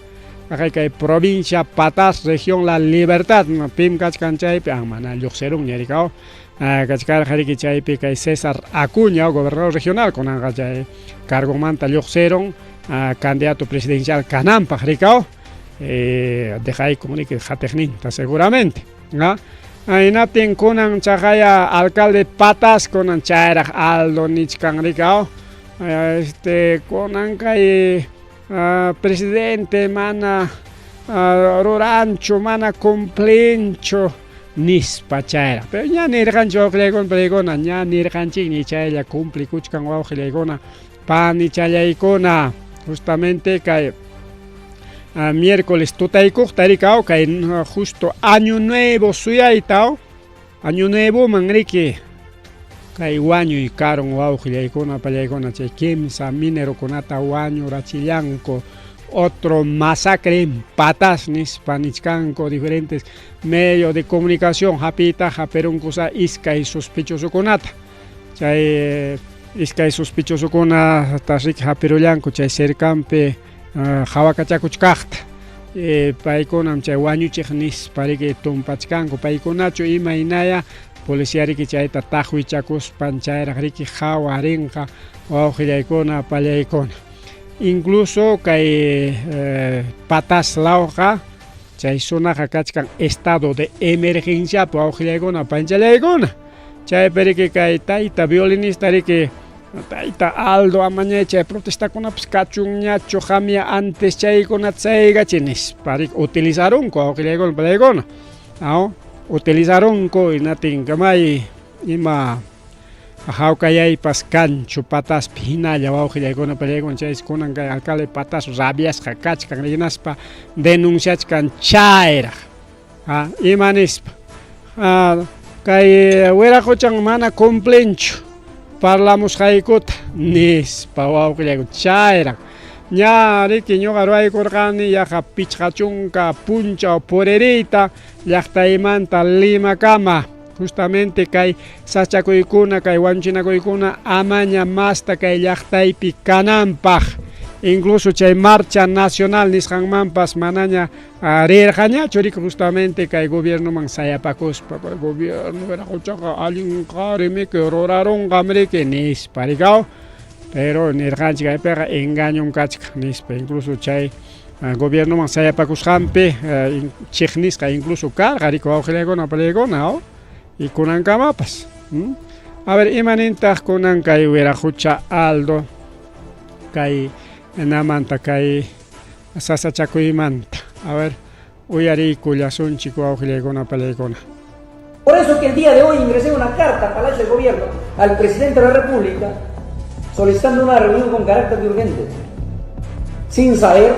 Aqay kay provincia Pataz, región La Libertad, pim kachkan chaypi, ah, mana lluqsirunña rikaw. Kachkarqa riki chaypi kay César Acuña, gobernador regional, kunanqa chay cargomanta lluqsirun, candidato presidencial kananpaq rikaw. Dejaykun riki qatiqninta seguramente. Hinaptin kunan chaqaya alcalde Pataz kunan chayraq Aldo nichkan rikaw. Este kunan kay Presidente mana ruranchu, mana cumplinchu nispa chayraq. Pero ña nirqanchik wawqillaykuna, paykuna ña nirqanchikña chaylla cumplikuchkan wawqillaykuna, panichallaykuna. Justamente kay miércoles tutaykuqta rikaw kay justo año nuevo suyayta, año nuevoman riki kay wañuy karun wawqillaykuna, pallaykuna chay kimsa minerokunata wañurachillanku. Otro masacre en Pataz nispa nichkanku diferentes medios de comunicación hapiyta hapirunkusa iskay sospechosokunata. Chay iskay sospechosokunata riki hapirullanku chay cercanpi hawakachakuchkaqta. Paykunam chay wañuchiq nispa riki tumpachkanku paykunachu imaynaya policía riki chayta taqwichakuspan chayraq riki hawarinqa wawqillaykuna pallaykuna. Incluso kay Pataz lawqa chay zonaqa kachkan estado de emergenciapi wawqillaykuna panchallaykuna. Chaypi riki kay tayta violinista riki tayta Aldo amañay chay protestakunapas kachunñachu qamya antes chaykunata saygachi nispa riki utilizarunku wawqillaykuna pallaykuna. Utilizarunku hinatin kamay ima hawkayaypas kanchu Pataspi hinalla wawqillaykuna pallaykuna chaysi kunan kay alcalde Pataz rabiasqa kachkan hinaspa denunciachkan chayraq. Ima nispa. Kay wiraqochan mana cumplinchu parlamusqaykuta nispa wawqillayku chayran ña riki ñuqa ruwaykurqani yaqa 50 punchaw puririyta llaqtaymanta Limakama justamente kay sachakuykuna kay wañuchinakuykuna amaña masta kay llaqtaypi kananpaq incluso chay marcha nacional nisqanmanpas manaña rirqañachu riki justamente kay gobiernoman sayapakuspa kay gobierno wiraqochaqa allin qarimiki rurarunqam riki nispa rikaw pero nirqanchik kaypiqa engañom kachkan nispa incluso chay gobiernoman sayapakusqanpi chiqnisqa incluso karqa riki wawqillaykuna palaykuna y kunankamapas. A ver, ima nintaq kunan kay wiraqocha Aldo kay namanta kay sasachakuymanta. A ver, uyariykullasunchik wawqillaykuna palaykuna. Por eso que el día de hoy ingresé una carta al Palacio de Gobierno al presidente de la República solicitando una reunión con carácter de urgente, sin saber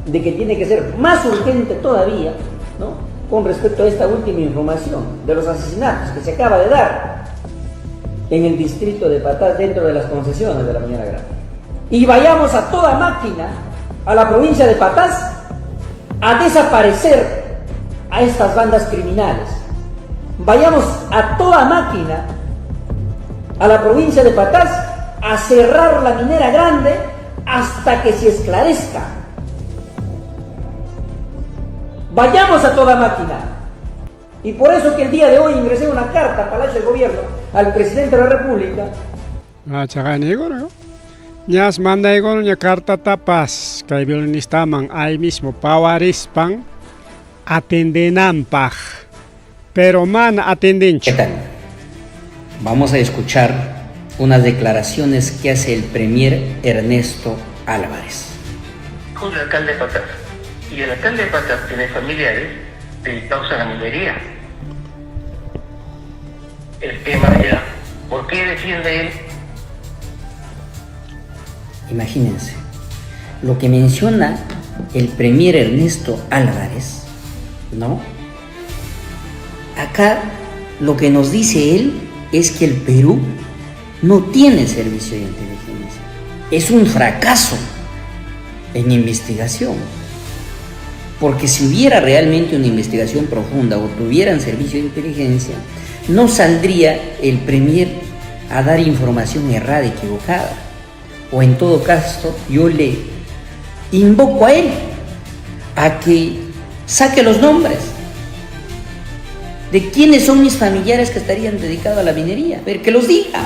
de que tiene que ser más urgente todavía, ¿no?, con respecto a esta última información de los asesinatos que se acaba de dar en el distrito de Pataz dentro de las concesiones de la Minera Grande. Y vayamos a toda máquina a la provincia de Pataz a desaparecer a estas bandas criminales. Vayamos a toda máquina a la provincia de Pataz a cerrar la minera grande hasta que se esclarezca. Vayamos a toda máquina. Y por eso que el día de hoy ingresé una carta al Palacio de Gobierno al presidente de la República. Chaqayniyku ñas mandaykuna ña cartatapas kay violinistaman ahí mismo pawarispan atendenanpaq pero mana atendinchu. ¿Qué tal? Vamos a escuchar unas declaraciones que hace el premier Ernesto Álvarez. Hijo del alcalde de Pataz. Y el alcalde de Pataz tiene familiares dedicados a la minería. El tema era, ¿por qué defiende él? Imagínense, lo que menciona el premier Ernesto Álvarez, ¿no? Acá lo que nos dice él es que el Perú no tiene servicio de inteligencia. Es un fracaso en investigación. Porque si hubiera realmente una investigación profunda o tuvieran servicio de inteligencia, no saldría el premier a dar información errada, equivocada. O en todo caso, yo le invoco a él a que saque los nombres de quiénes son mis familiares que estarían dedicados a la minería. A ver, que los diga,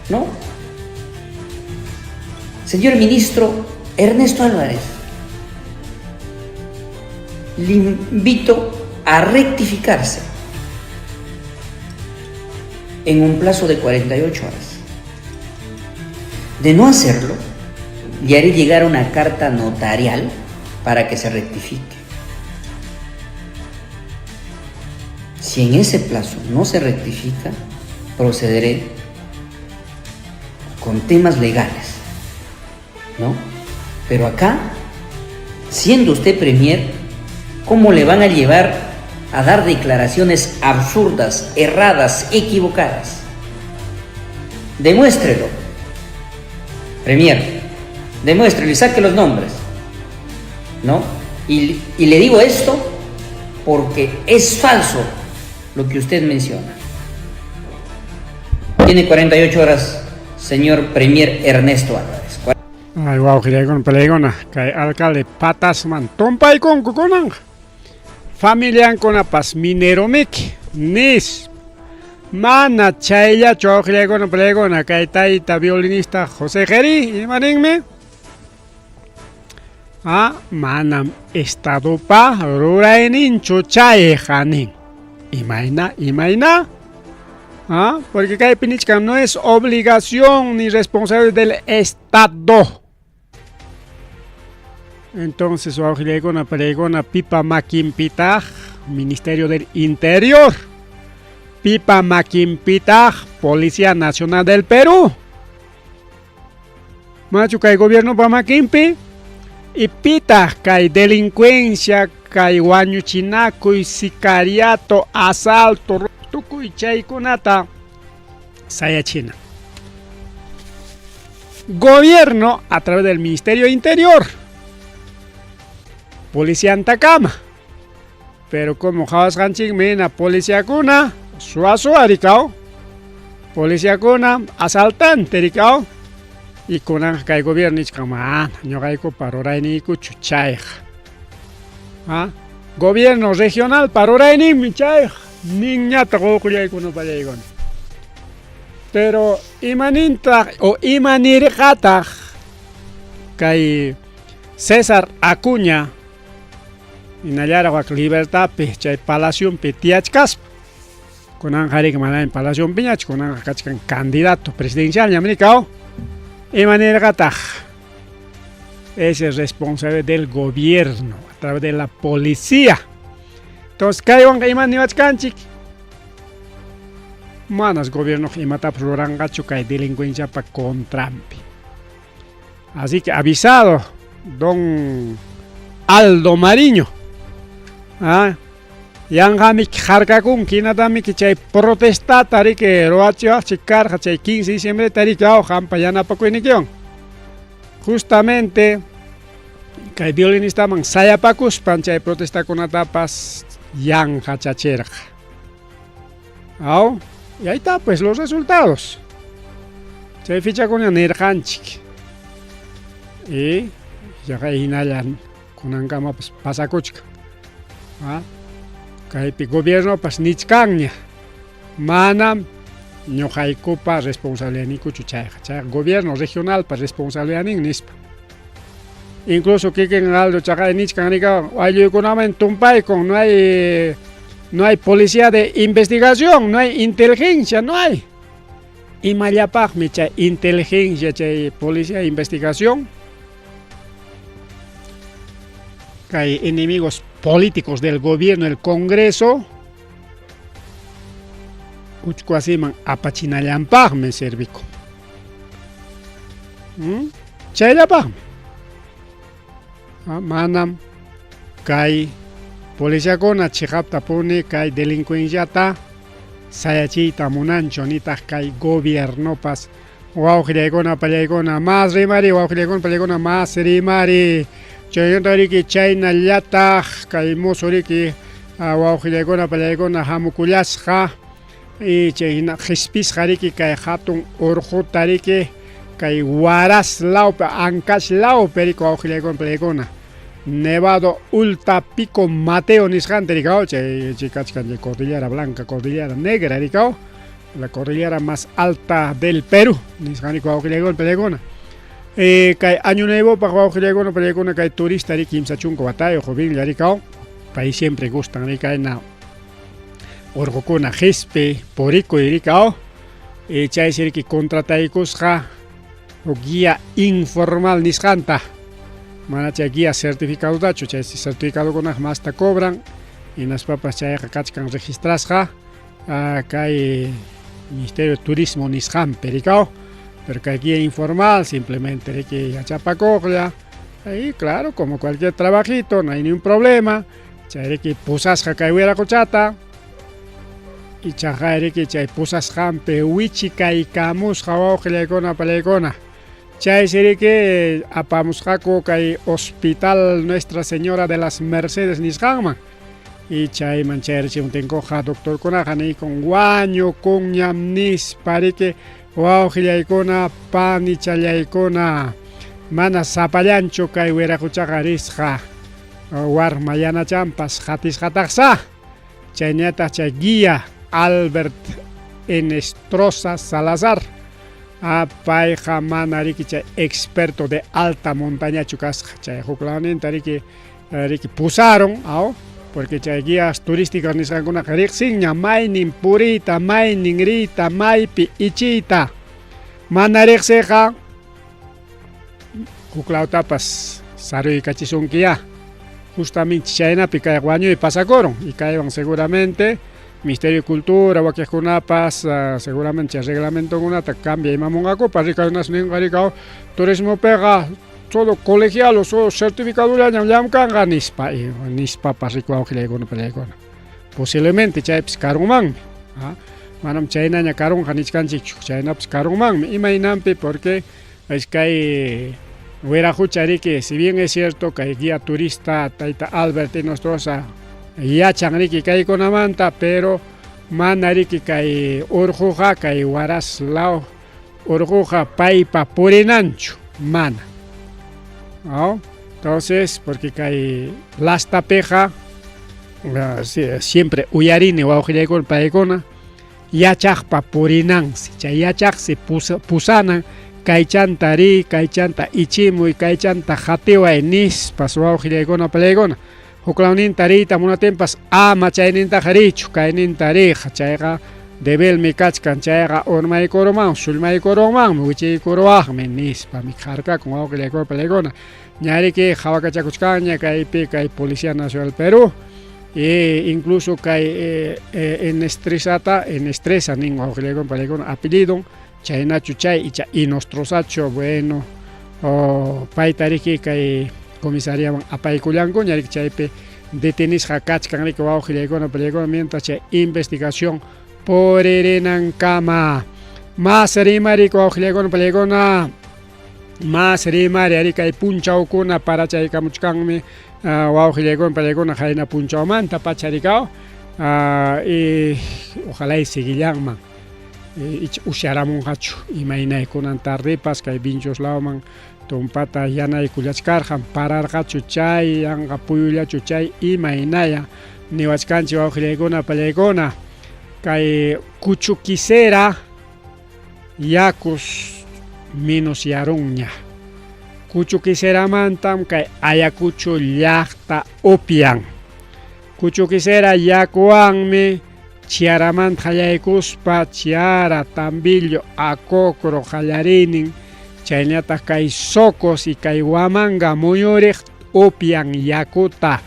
¿no? Señor ministro Ernesto Álvarez, le invito a rectificarse en un plazo de 48 horas. De no hacerlo, le haré llegar una carta notarial para que se rectifique. Si en ese plazo no se rectifica, procederé con temas legales, ¿no? Pero acá, siendo usted premier, ¿cómo le van a llevar a dar declaraciones absurdas, erradas, equivocadas? Demuéstrelo, premier, demuéstrelo y saque los nombres, ¿no? Y le digo esto porque es falso lo que usted menciona. Tiene 48 horas, señor premier Ernesto Álvarez. Ay, wawqillaykuna palaykuna kay alcalde Patasman tumpaykunku kunan familiankunapas mineromiki nis mana chayllachu wawqillaykuna palaykuna kay tayta violinista José Geri ima ninmi manam estadopa rurayninchu chayqa nin. Imayna, imayna. Porque kaypi nichkan no es obligación ni responsabilidad del Estado. Entonces, wawqillaykuna palaykuna pipa makinpitaq Ministerio del Interior, pipa makinpitaq Policía Nacional del Perú. Machu kay gobierno pa makinpi. Y pitaq kay delincuencia, kay wañuchinakuy, sicariato, asalto, tukuy chaykunata sayachina? Gobierno a través del Ministerio Interior. Policiantakama. Pero como qhawasqanchikmi hina policiakuna suwa suwa rikaw, policiakuna asaltante rikaw, y kunanqa kay gobierno nichkan mana ñuqaykupa rurayniykuchu chayqa. ¿Ah? Gobierno regionalpa rurayninmi chayqa, ninñataq uqullaykuna pallaykuna. Pero imanintaq o imanirqataq kay César Acuña hinallaraq wak Libertadpi chay palacionpi tiyachkaspa? Kunanqa riki manami palacionpiñachu, kunanqa kachkan candidato presidencialñam rikaw. Imanirqataq? Es el responsable del gobierno a través de la policía. Entonces kaywanqa ima niwachkanchik? Manas gobiernoqa imatapas ruranqachu kay delincuenciapa contranpi. Así que avisado, don Aldo Mariño. ¿Ah? Yanqamiki harkakunki, hinatamiki chay protestata riki ruwachiwaqchik karqa chay 15 de diciembreta riki aw qampa yanapakuynikiwan. Justamente kay violinistaman sayapakuspan chay protestakunatapas yanqachachirqa. Aw, y ahí está pues los resultados. Chay fichakuna nirqanchik. Y yaqa hinalla kunankamapas pasakuchkan. ¿Ah? Kaypi gobiernopas nichkanña. Manam ñuqaykupa responsabilidadniykuchu chayqa. Chayqa gobierno regionalpa responsabilidadnin nispa. Incluso kikin Aldo chaqay nichkan rika aylluykunaman tumpaykun, no hay policía de investigación, no hay inteligencia, no hay. Imallapaqmi chay inteligencia, chay policía de investigación? Kay enemigos políticos del gobierno, el Congreso, uchku wasiman apachinallanpaqmi servikun. Chayllapaqmi. Manam kay policiakuna chiqaptapuni kay delincuenciata sayachiyta munanchu, nitaq kay gobiernopas. Wawqillaykuna pallaykuna mas rimari, wawqillaykuna pallaykuna mas rimari. Chaynata riki chaynallataq kay musu riki wawqillaykuna pallaykuna hamukullasqa y chayhina qhispisqa riki kay hatun urquta riki kay Huaraz lawpi, Ancash lawpi riki wawqillaykuna pallaykuna. Nevado Ulta Pico Mateo nisqanta rikaw, chay chay kachkan chay Cordillera Blanca, Cordillera Negra rikaw, la cordillera más alta del Perú nisqan riki wawqillaykuna pallaykuna. Kay año nuevopaq wawqillaykuna pallaykuna kay turista riki 30 watayuq jovenlla rikaw, pay siempre gustan rikayna urqukuna qhispi purikuy rikaw, y chaysi riki contrataykusqa huk guía informal nisqanta, mana chay guía certificadotachu, chay certificadokunaqa masta cobran, hinaspapas chayqa kachkan registrasqa kay Ministerio de Turismo nisqanpi rikaw, pero kay guía informal simplemente riki yachapakuqlla, y claro, como cualquier trabajito, no hay ningún problema, chay riki pusasqa kay wiraquchata, ichaqa riki chay pusasqanpi wichikaykamusqa wawqillaykuna pallaykuna. Chaysi riki apamusqaku kay Hospital Nuestra Señora de las Mercedes nisqanman. Y chayman chayarachimuptinkuqa doctorkunaqa niykun wañukunñam nispa riki wawqillaykuna panichallaykuna. Mana sapallanchu kay wiraquchaqa risqa, warma yanachanpas qatisqataqsa. Chayñataq chay guía Albert Enestrosa Salazar, payqa mana riki chay experto de alta montañachu kasqa, chay huklawninta riki pusaron, aw, porque chay guías turísticas nisqankunaqa riqsinña maynin puriyta, maynin riyta, maypi ichiyta. Mana riqsiqa huklawtapas saruykachisunkiya. Justamente chaynapi kay wañuy pasakuron y kaywan seguramente Ministerio de Cultura wakiqkunapas seguramente chay reglamentokunata cambia imamunqakupas rikayunas ninqa rikaw turismopiqa. Todo colegialo, solo certificadollañam llamkanqa nispa, nispapas riki wawqillaykuna pallaykuna. Posiblemente chaypis karunmanmi. Manam chaynaña karunqa nichkanchikchu, chaynapas karunmanmi. Imaynanpi porque es kay wiraqucha riki, si bien es cierto kay guía turista tayta Albert Inostroza yachan riki kaykunamanta, pero mana riki kay urquqa kay Huaraz law urquqa paypa purinanchu, mana. ¿No? Entonces, porque kay lastapiqa siempre uyarini wawqillaykuna paykuna yachaqpa purinansi, chay yachaqsi pusanan kaychanta riy, kaychanta ichimuy, kaychanta qatiway nispas wawqillaykuna pallaykuna. Huklawninta riyta munatinpas ama chaynintaqa riychu, kayninta riyqa, chayqa debilmi kachkan, chayqa urmaykurumanmi, sullmaykurunmanmi, wichiykuruwaqmi nispami harkakun wawqillaykuna pallaykuna. Ñariki qhawakachakuchkanña kaypi kay Policía Nacional Perú e incluso kay Enestresata, Enestresa nin wawqillaykuna pallaykuna apellidon, chaynachu chay icha Inostrosachu, bueno, payta riki kay comisariaman apaykullankuña riki chaypi detenisqa kachkan riki wawqillaykuna pallaykuna mientras chay investigación puririnankama. Mas rimariko wawqillaykuna pallaykuna, mas rimari ari kay punchawkuna parachaykamuchkanmi wawqillaykuna pallaykuna qayna punchawmanta pacha rikaw y ojalá y seguillanman icha usharamunqachu imaynay kunan tardepas kay Vinchos lawman tumpata yanaykullachkarqan pararqachu chay yanqa puyullachu chay imaynaya niwachkanchik wawqillaykuna pallaykuna kay kuchuquisera yakus minus yarunña kuchuquiseramantam kay Ayacucho llaqta upyan kuchuquisera yakuwanmi Chiaramanta qallaykuspa Chiara, Tambillo, Acocro qallariynin chaynataq kay Socos y kay Huamanga muyuriq upyan yakuta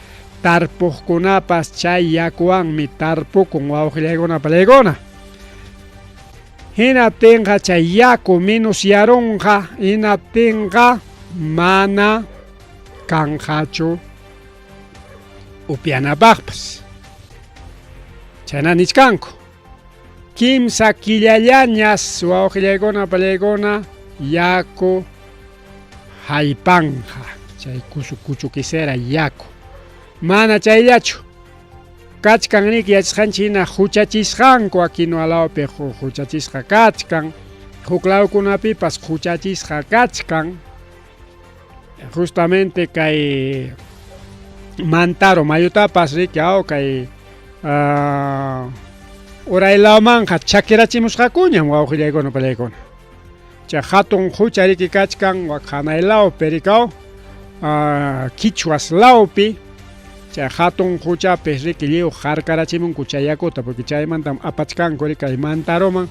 tarpuqkunapas chay yakuwanmi tarpukun wawqillaykuna pallaykuna. Hinaptinqa chay yaku minus yarunqa hinaptinqa mana kanqachu upyanapaqpas. Chayna nichkanku. Kimsa killallañas wawqillaykuna pallaykuna yaku haypanqa chay kuchuquisera yaku. Mana chayllachu. Kachkan riki yachasqanchik hina huchachisqanku Aquinoa lawpi huchachisqa kachkan, huk lawkunapipas huchachisqa kachkan. Justamente kay Mantaro mayutapas riki aw kay uray lawmanqa chakirachimusqakuñam wawqillaykuna pallaykuna. Chay hatun hucha riki kachkan wak hanay lawpi rikaw Quichuas lawpi chay hatun huchapi riki lliw harkarachimunku chay yakuta porque chaymantam apachkanku riki kay Mantaroman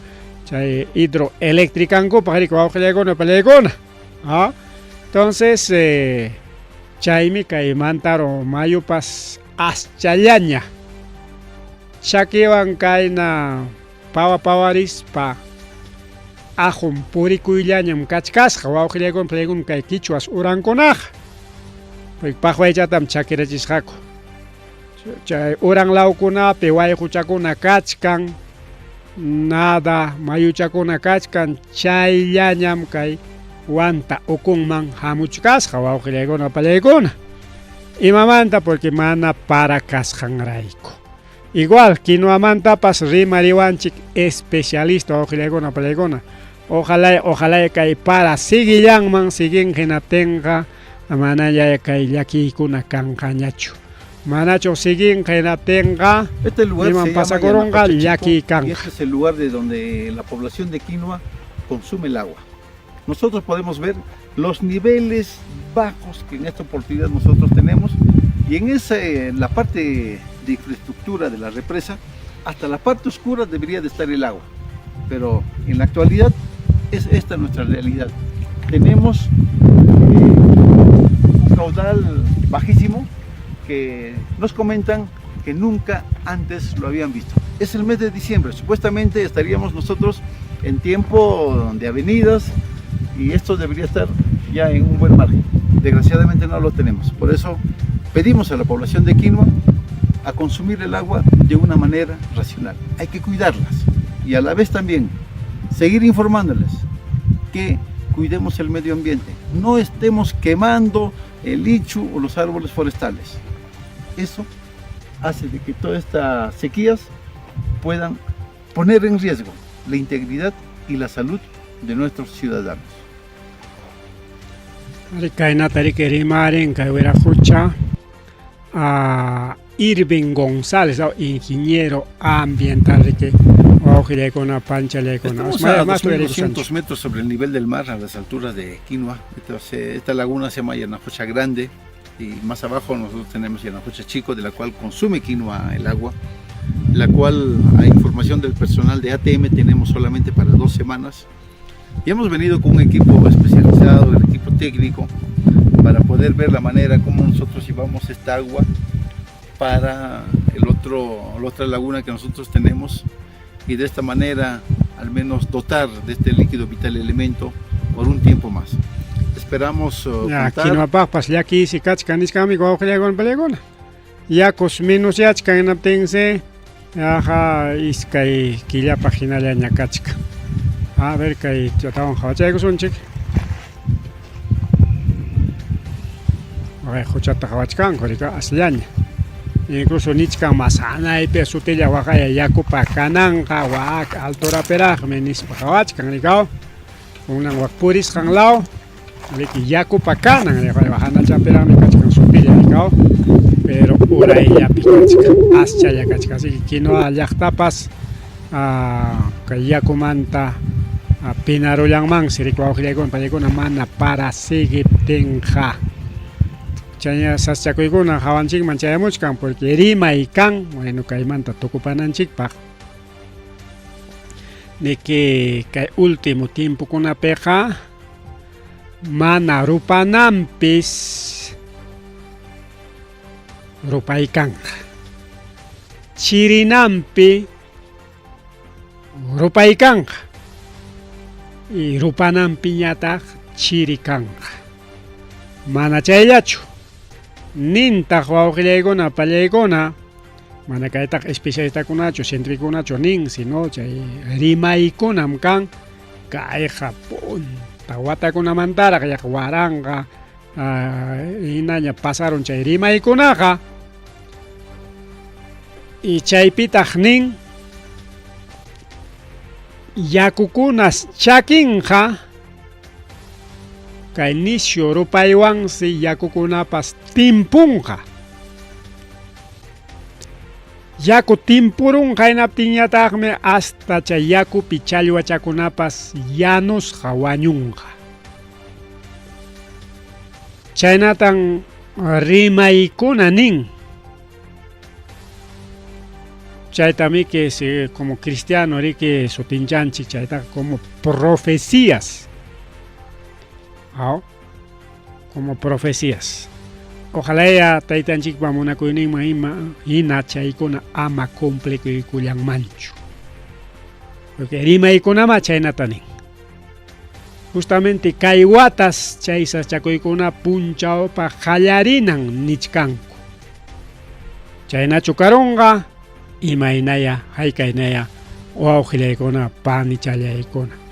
chay hidroeléctricankupaq riki wawqillaykuna pallaykuna. Entonces chaymi kay Mantaro mayupas aschallaña chakiwan kayna pawa pawarispa aqum purikuyllañam kachkasqa wawqillaykuna pallaykuna kay Quichuas urankunaqa paqwaychatam chakirachisqaku chay uran lawkunapi wayquchakuna kachkan nada mayuchakuna kachkan chayllañam kay Huanta ukunman hamuchkasqa wawqillaykuna pallaykuna. Imamanta porque mana para kasqanrayku. Igual quinoamantapas rimariwanchik especialista wawqillaykuna pallaykuna. Ojalá ojalá kay para siguillanman siguen hinaptinqa manaña kay llakiykuna kanqañachu. Manachu siguen hinaptinqa Este lugar iman se llama pasakurunqa Yanapacha Chico llakiy y kanqa. este es el lugar de donde la población de quinoa consume el agua. Nosotros podemos ver los niveles bajos que en esta oportunidad nosotros tenemos y en la parte de infraestructura de la represa, hasta la parte oscura debería de estar el agua, pero en la actualidad es esta nuestra realidad. Tenemos un caudal bajísimo que nos comentan que nunca antes lo habían visto. Es el mes de diciembre, supuestamente estaríamos nosotros en tiempo de avenidas y esto debería estar ya en un buen margen. Desgraciadamente no lo tenemos. Por eso pedimos a la población de Quinua a consumir el agua de una manera racional. Hay que cuidarlas y a la vez también seguir informándoles que cuidemos el medio ambiente. No estemos quemando el ichu o los árboles forestales. Eso hace de que todas estas sequías puedan poner en riesgo la integridad y la salud de nuestros ciudadanos. Kaynata riki rimarin kay wiraqucha a Irving González, ingeniero ambiental riki wawqillaykuna panchallaykuna. Estamos a 2.200 metros sobre el nivel del mar, a las alturas de Quinua. Entonces, esta laguna se llama Yanacocha Grande y más abajo nosotros tenemos Yanacocha Chico, de la cual consume Quinua el agua, la cual a información del personal de ATM tenemos solamente para 2 semanas. Y hemos venido con un equipo especializado, el equipo técnico, para poder ver la manera como nosotros llevamos esta agua para la otra laguna que nosotros tenemos, y de esta manera al menos dotar de este líquido vital elemento por un tiempo más. Esperamos Ya, contar. Kinuapaqpas llakiysi kachkan nisqanmi wawqillaykuna palaykuna. Yakus menos yachkan hinaptinsi, aja, iskay killapaq hinallaña kachkan. A ver, kay chatawan qhawachaykusunchik. Waqay quchata qhawachkanku, rika, asllaña. Incluso nichkan masanaypi sutilla waqaya yakupa kananqa, wak alturapiraqmi nispa qhawachkan, rikaw. Kunan wak purisqan law, riki yakupa kanan, rika, hanachapiraqmi kachkan sutilla, rikaw. Pero urayllapi kachkan, aschalla kachkan. Así que Quinua llaqtapas, kay yakumanta, pinarullanmansi, riki, wawqillaykuna, paykuna mana para seguiptinqa. Chayña saschakuykuna hawanchikman chayamuchkan, porque rimay kan, bueno, kaymanta tukupananchikpaq. De que kay último tiempokunapiqa mana rupananpis rupaykanqa. Chirinanpi rupaykanqa. Y rupananpiñataq chirikanqa. Mana chayllachu. Nintaq wawqillaykuna, pallaykuna, mana kaytaq especialistakunachu, científicokunachu nin, sino chay rimaykunam kan, kayqa punta watakunamantaraq yaqa waranqa, hinaña pasaron chay rimaykunaqa. Y chaypitaq nin, yakukunas chakinqa, kay nisyu rupaywansi yakukunapas timpunqa. Yaku timpurunqa hinaptinñataqmi hasta chay yakupi challwachakunapas yanusqa wañunqa. Chaynatan rimaykuna nin. Chaytami que se, como cristiano riki sutinchanchik chaytaqa como profecías. Aw, como profecías. Ojalá ya taytanchikpa munakuyninman ima hina chaykuna ama cumplikuykullanmanchu. Porque rimaykunama chaynata nin. Justamente kay watas chay sachakuykuna punchawpa qallarinan nichkanku. Chaynachu karunqa imaynaya haykaynaya wawqillaykuna panichallaykuna.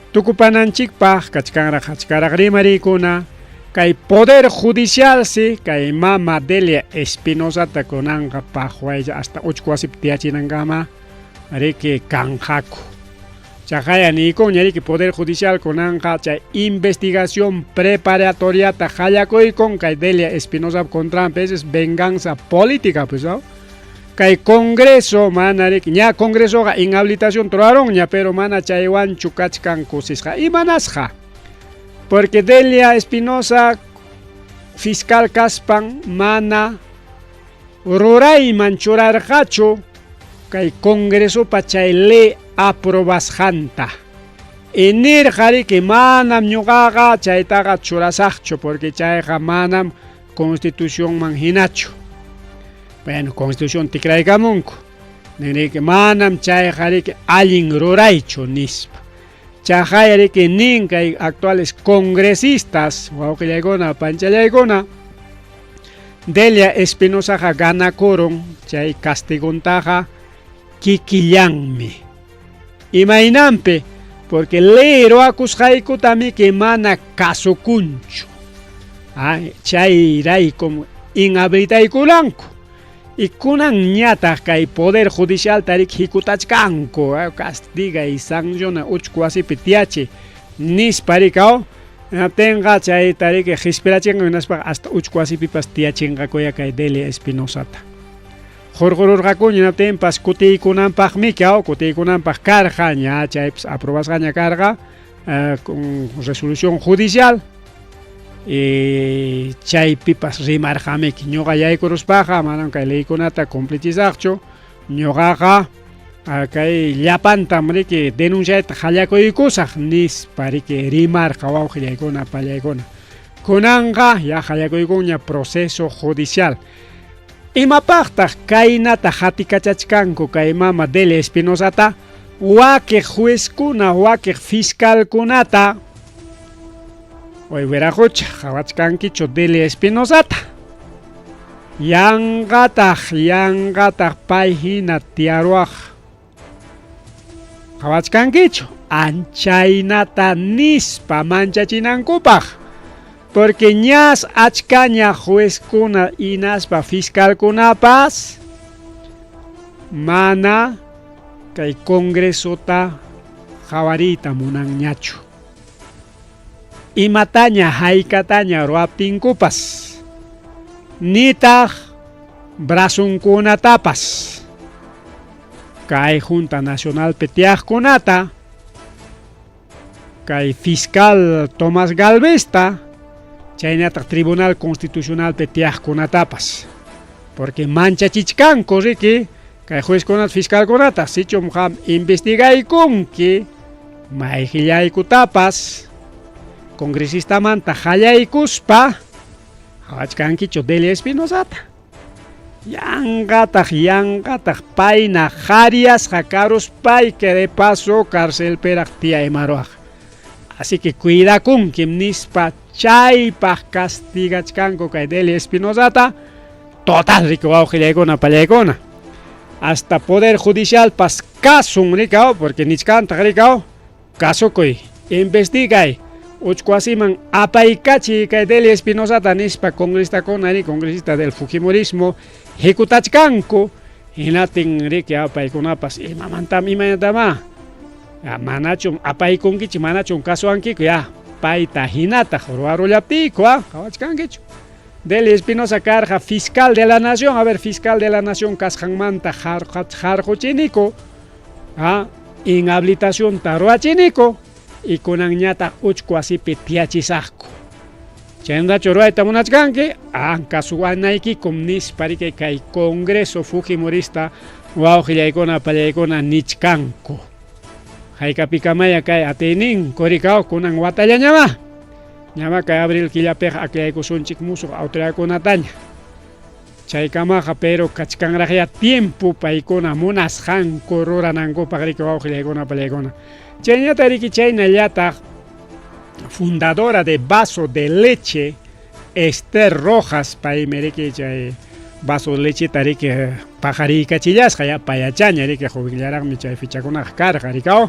Tukupananchikpaq kachkanraq achkaraq rimariykuna kay Poder Judicial si kay mama Delia Espinosata kunanqa paqwaylla hasta uchku wasipi tiyachinankama riki kanqaku. Chaqaya niykunña riki Poder Judicial kunanqa chay investigación preparatoriata qallakuykun kay Delia Espinosa contranpi, esa es venganza política, pues, ¿no? Kay Congreso mana riki, ña Congresoqa inhabilitación turaronña, pero mana chaywanchu kachkan kusisqa. Imanasqa? Porque Delia Espinosa fiscal kaspan mana rurayman churarqachu kay Congresopa chay ley aprobasqanta. Inirqa riki manam ñuqaqa chaytaqa churasaqchu, porque chayqa manam constitucionman hinachu. Bueno, constitución tikraykamunku. Niriki manam chayqa riki allin ruraychu nispa. Chaqay riki nin kay actuales congresistas wawqillaykuna panchallaykuna Delia Espinosaqa ganakurun chay castiguntaqa kikillanmi. Imaynanpi? Porque ley ruwakusqaykutamiki mana kasukunchu. Chayraykum inhabilitaykulanku. Y kunanñataq kay Poder Judicialta riki hikutachkanku, castiga y sanciona uchku wasipi tiyachi nispa riki, Hinaptinqa chayta riki qispirachinqa hinaspaqa hasta uchku wasipipas tiyachinqakuya kay Delia Espinosata. Hurqururqakuña hinaptinpas kutiykunanpaqmiki, kutiykunanpaq karqa ña chaypas aprobasqaña karqa con resolución judicial. Y chaypipas rimarqamiki ñuqa yaykuruspaqa manam kay leykunata cumplichisaqchu, ñuqaqa kay llapantam riki denunciayta qallakuykusaq nispa riki rimarqa wawqillaykuna pallaykuna. Kunanqa ya qallakuykunña proceso judicial. Imapaqtaq kaynata qatikachachkanku kay mama Delia Espinosata? Wakiq juezkuna, wakiq fiscalkunata. Oy wiraqucha, qawachkankichu Delia Espinosata? Yanqataq, yanqataq pay hina tiyaruwaq. Qawachkankichu? Anchaynata nispa manchachinankupaq. Porque ñas achkaña juezkuna hinaspa fiscalkunapas mana kay congresota qawariyta munanñachu. Imataña haykataña ruwaptinkupas nitaq brazunkunatapas kay Junta Nacionalpi tiyaqkunata kay fiscal Tomás Galvesta chaynataq Tribunal Constitucionalpi tiyaqkunatapas porque manchachichkanku riki kay juezkunata fiscalkunata sichum qam investigaykunki mayqillaykutapas congresistamanta qallaykuspa qawachkankichu Delia Espinosata yanqataq yanqataq payna qhariyasqa karuspayki de paso carcelpiraq tiyaymaruwaq así que cuidakunkim nispa chaypaq castigachkanku kay Delia Espinosata total riki wawqillaykuna pallaykuna hasta poder judicialpas kasun rikaw porque nichkantaq rikaw kasukuy investigay uchku wasiman apaykachiy kay Delia Espinosata nispa congresistakuna ri congresista del fujimorismo hikutachkanku hinatin riki paykunapas imamantam imaynatama manachum apaykunkichik manachum kasuwankiku ya payta hinataq ruwarullaptiyku qawachkankichu Delia Espinosa karqa fiscal de la nación, a ver fiscal de la nación kasqanmanta harquchiniku, inhabilitacionta ruwachiniku y kunanñataq uchku wasipi tiyachisaqku. Chaymantachu ruwayta munachkanki? Kasuwanaykikum nispa riki kay Congreso Fujimorista wawqillaykuna pallaykuna nichkanku. Haykapikamaya kay atiyninku rikaw kunan watallañamá. Ñama kay abril killapiqa akllaykusunchik musuq autoridadkunataña. Chaykamaqa pero kachkanraqya tiempo paykuna munasqanku ruranankupaq riki wawqillaykuna pallaykuna. Chaynata riki chaynallataq fundadora de Vaso de Leche Esther Rojas paymi riki chay vaso de lecheta riki paqariykachillasqa ya payachaña riki jovenllaraqmi chay fichakunaqa karqa rikaw.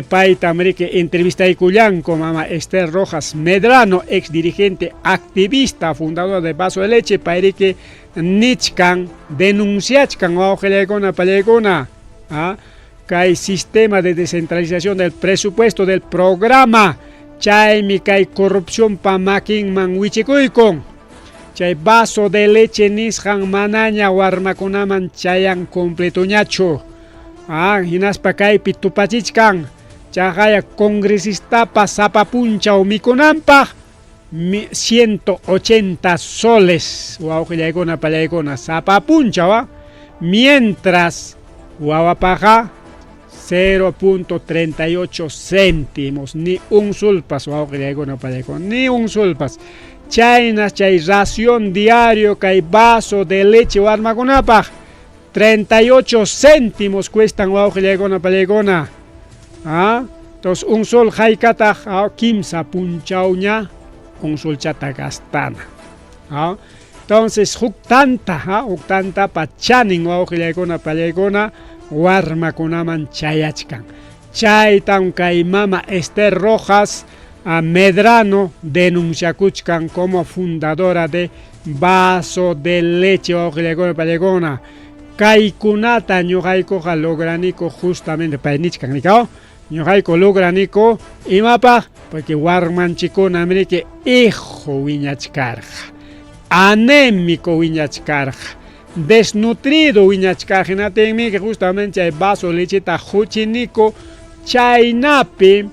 Paytam riki entrevistaykullanku mama Esther Rojas Medrano, ex dirigente activista, fundadora de Vaso de Leche, pay riki nichkan, denunciachkan wawqillaykuna pallaykuna, kay sistema de descentralización del presupuesto del programa, chaymi kay corrupcionpa makinman wichikuykun. Chay vaso de leche nisqan manaña warmakunaman chayan completoñachu. Hinaspa kaypi tupachichkan chaqaya congresistapa sapa punchaw mikunanpaq 180 soles wawqillaykuna pallaykuna sapa punchaw, mientras wawapaqa 0.38 céntimos, ni un sulpas wawqillaykuna pallaykuna, ni un sulpas. Chaynas chay ración diario kay vaso de leche warmakunapaq 38 céntimos cuestan wawqillaykuna pallaykuna. Entonces un sol haykataq kimsa punchawña un solchata gastana. Entonces huk tanta, huk tantapa chanin wawqillaykuna pallaykuna warmakunaman chayachkan. Chaytam kay mama Esther Rojas Medrano denunciakuchkan como fundadora de Vaso de Leche wawqillaykuna pallaykuna. Kaykunata ñuqaykuqa lograniku justamente pay nichkan rikaw. Ñuqayku lograniku imapaq porque warmanchikkuna riki hijo wiñachkarqa, anémico wiñachkarqa, desnutrido wiñachkarqa. Hinaptinmi justamente chay vaso lecheta huchiniku chaynapi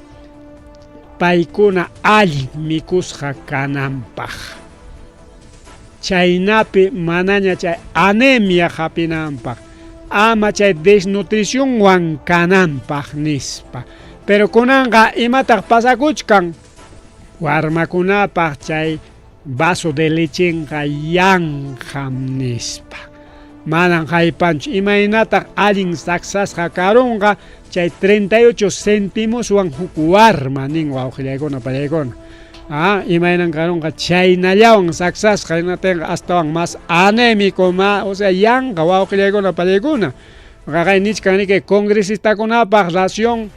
paykuna allin mikusqa kananpaq. Chaynapi manaña chay anemia hapinanpaq, ama chay desnutricionwan kananpaq nispa. Pero kunanqa imataq pasakuchkan warmakunapaq chay vaso de lechenqa yanqam nispa. Manan haypanchu imaynataq allin saksasqa karunqa chay 38 centimoswan huk warma nin wawqillaykuna pallaykuna. Imaynan karunqa chaynallawan saksasqa hinatinqa astawan más anémico ma, o sea yanqa wawqillaykuna pallaykuna. Qaqay nichkan riki congresistakunapaq ración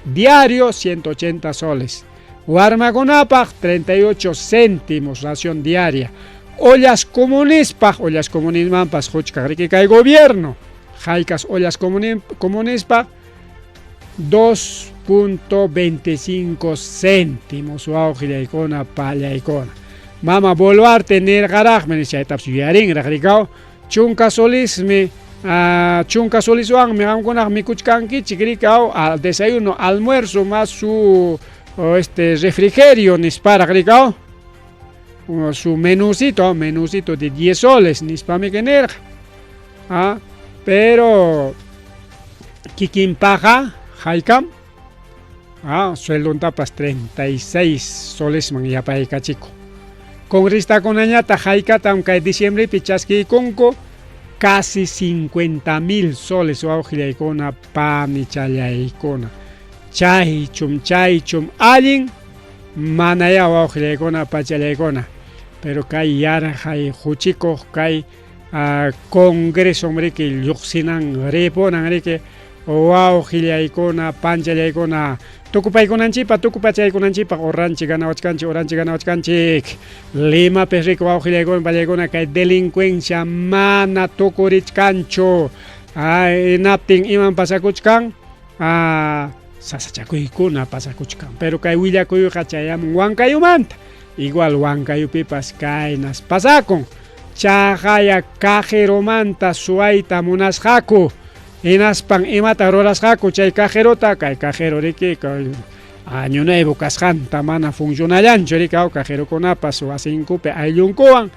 diario 180 soles. Warmakunapaq 38 céntimos ración diaria. Ollas comunispaq, ollas comunismanpas huchkaq riki kay gobierno. Haykas ollas comunispaq 2.25 céntimos wawqillaykuna pallaykuna. Mama Boluarte nirqaraqmi chaytapas yuyarinraq rikaw. Chunka solismi chunka soliswanmi qamkunaq mikuchkankichik rikaw al desayuno, almuerzo más su refrigerio nisparaq rikaw. Su menucito, menucito de 10 soles nispami que nirqa. Pero kikinpaqa haykam sueldontapas 36 solesman yapaykachikun. Congresistakunañataq haykatam kay diciembrepi chaskiykunku casi 50,000 soles wawqillaykuna panichallaykuna. Chaychum chaychum allin manaya wawqillaykuna pachallaykuna. Pero kay yarqay huchikuq kay congreso riki lluqsinan ripunan riki wawqillaykuna panchallaykuna tukupaykunanchikpaq tukupachaykunanchikpaq uranchik ganawachkanchik uranchik ganawachkanchik. Limapi riki wawqillaykuna pallaykuna kay delincuencia mana tukurichkanchu. Hinaptin iman pasakuchkan sasachakuykuna pasakuchkan. Pero kay willakuyqa chayamun Huancayumanta. Igual Huancayupipas kaynas pasakun. Chaqaya cajeromanta suwayta munasqaku. Hinaspan imata rurasqaku chay cajerota, kay cajero riki kay año nuevo kasqanta mana funcionallanchu riki cajerokunapas wasinkupi ayllunkuwan.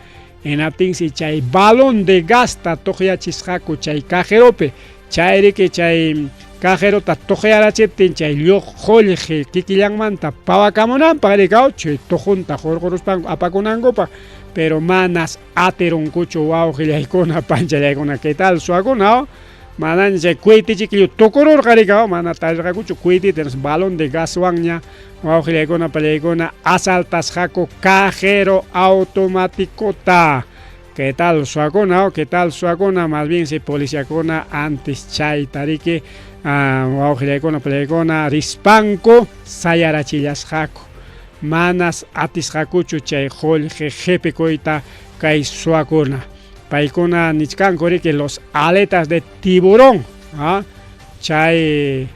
Hinaptinsi chay balón de gasta tuqyachisqaku chay cajeropi. Chay riki chay cajerota tuqyarachiptin chay qullqi kikillanmanta pawakamunanpaq rikaw chay tuqunta hurquruspanku apakunankupaq. Pero manas atirunkuchu wawqillaykuna panchallaykuna ¿qué tal suwakuna? Manaña chay cuetichikillu tukururqa rikaw mana tarirqakuchu cuetita balón de gaswanña wawqillaykuna pallaykuna asaltasqaku cajero automáticota. ¿Qué tal suwakuna? ¿Qué tal suwakuna? Más bien si policiakuna antes chayta riki wawqillaykuna pallaykuna rispanku sayarachillasqaku. Manas atisqakuchu chay qullqi qhipikuyta kay suwakuna. Paykuna nichkanku riki los aletas de tiburón, chay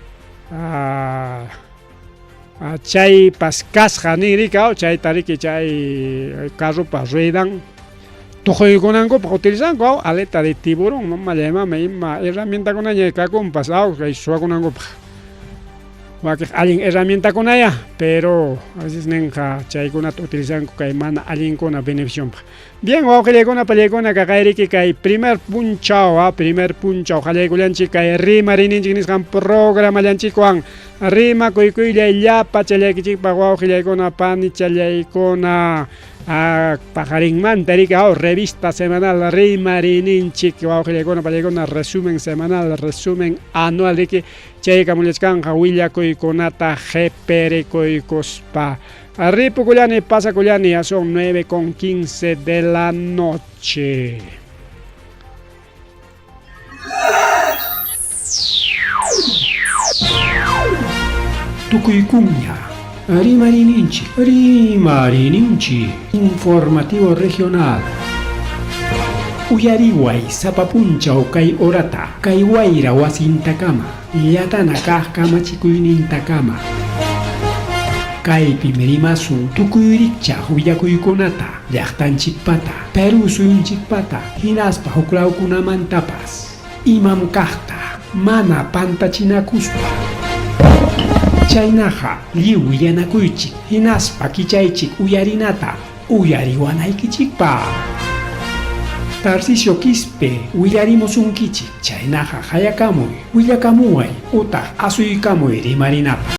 chaypas kasqa nin rikaw chayta riki chay carropa ruedan tuquykunankupaq utilizanku aleta de tiburón mamallay mama ima herramientakunaña kakunpas kay suwakunankupaq. Wakiq allin herramientakunaya, pero a veces ninqa chaykunata utilizanku kay mana allinkuna beneficionpaq. Bien, wawqillaykuna pallaykuna kaqayriki kay primer punchaw, primer punchaw qallaykullanchik kay rimarininchik nisqan programallanchikwan rimakuykuylay llapa challaykichikpaq wawqillaykuna panichallaykuna. Paqarinmanta riki revista semanal Rimarininchik wawqillaykuna pallaykuna resumen semanal resumen anual riki chayka mullachkanqa willakuykunata qipirikuykuspa. Ripukullani pasakullani ya son 9:15 de la noche. Tukuykuña Rimarininchik Rimarininchik Informativo Regional. Uyariway sapa punchaw kay horata kay wayra wasintakama llatana kaq kamachikuynintakama. Kaypim rimasun tukuy rikchaq willakuykunata llaqtanchikpata, Perú suyunchikpata hinaspa huklawkunamantapas. Imam kaqta mana pantachinakuspa. Chaynaqa lliw willanakuychik hinaspa kichaychik uyarinata uyariwanaykichikpaq. Tarcisio Quispe willarimusunkichik chaynaqa hayakamuy, willakamuway utaq asuykamuy rimarinapaq.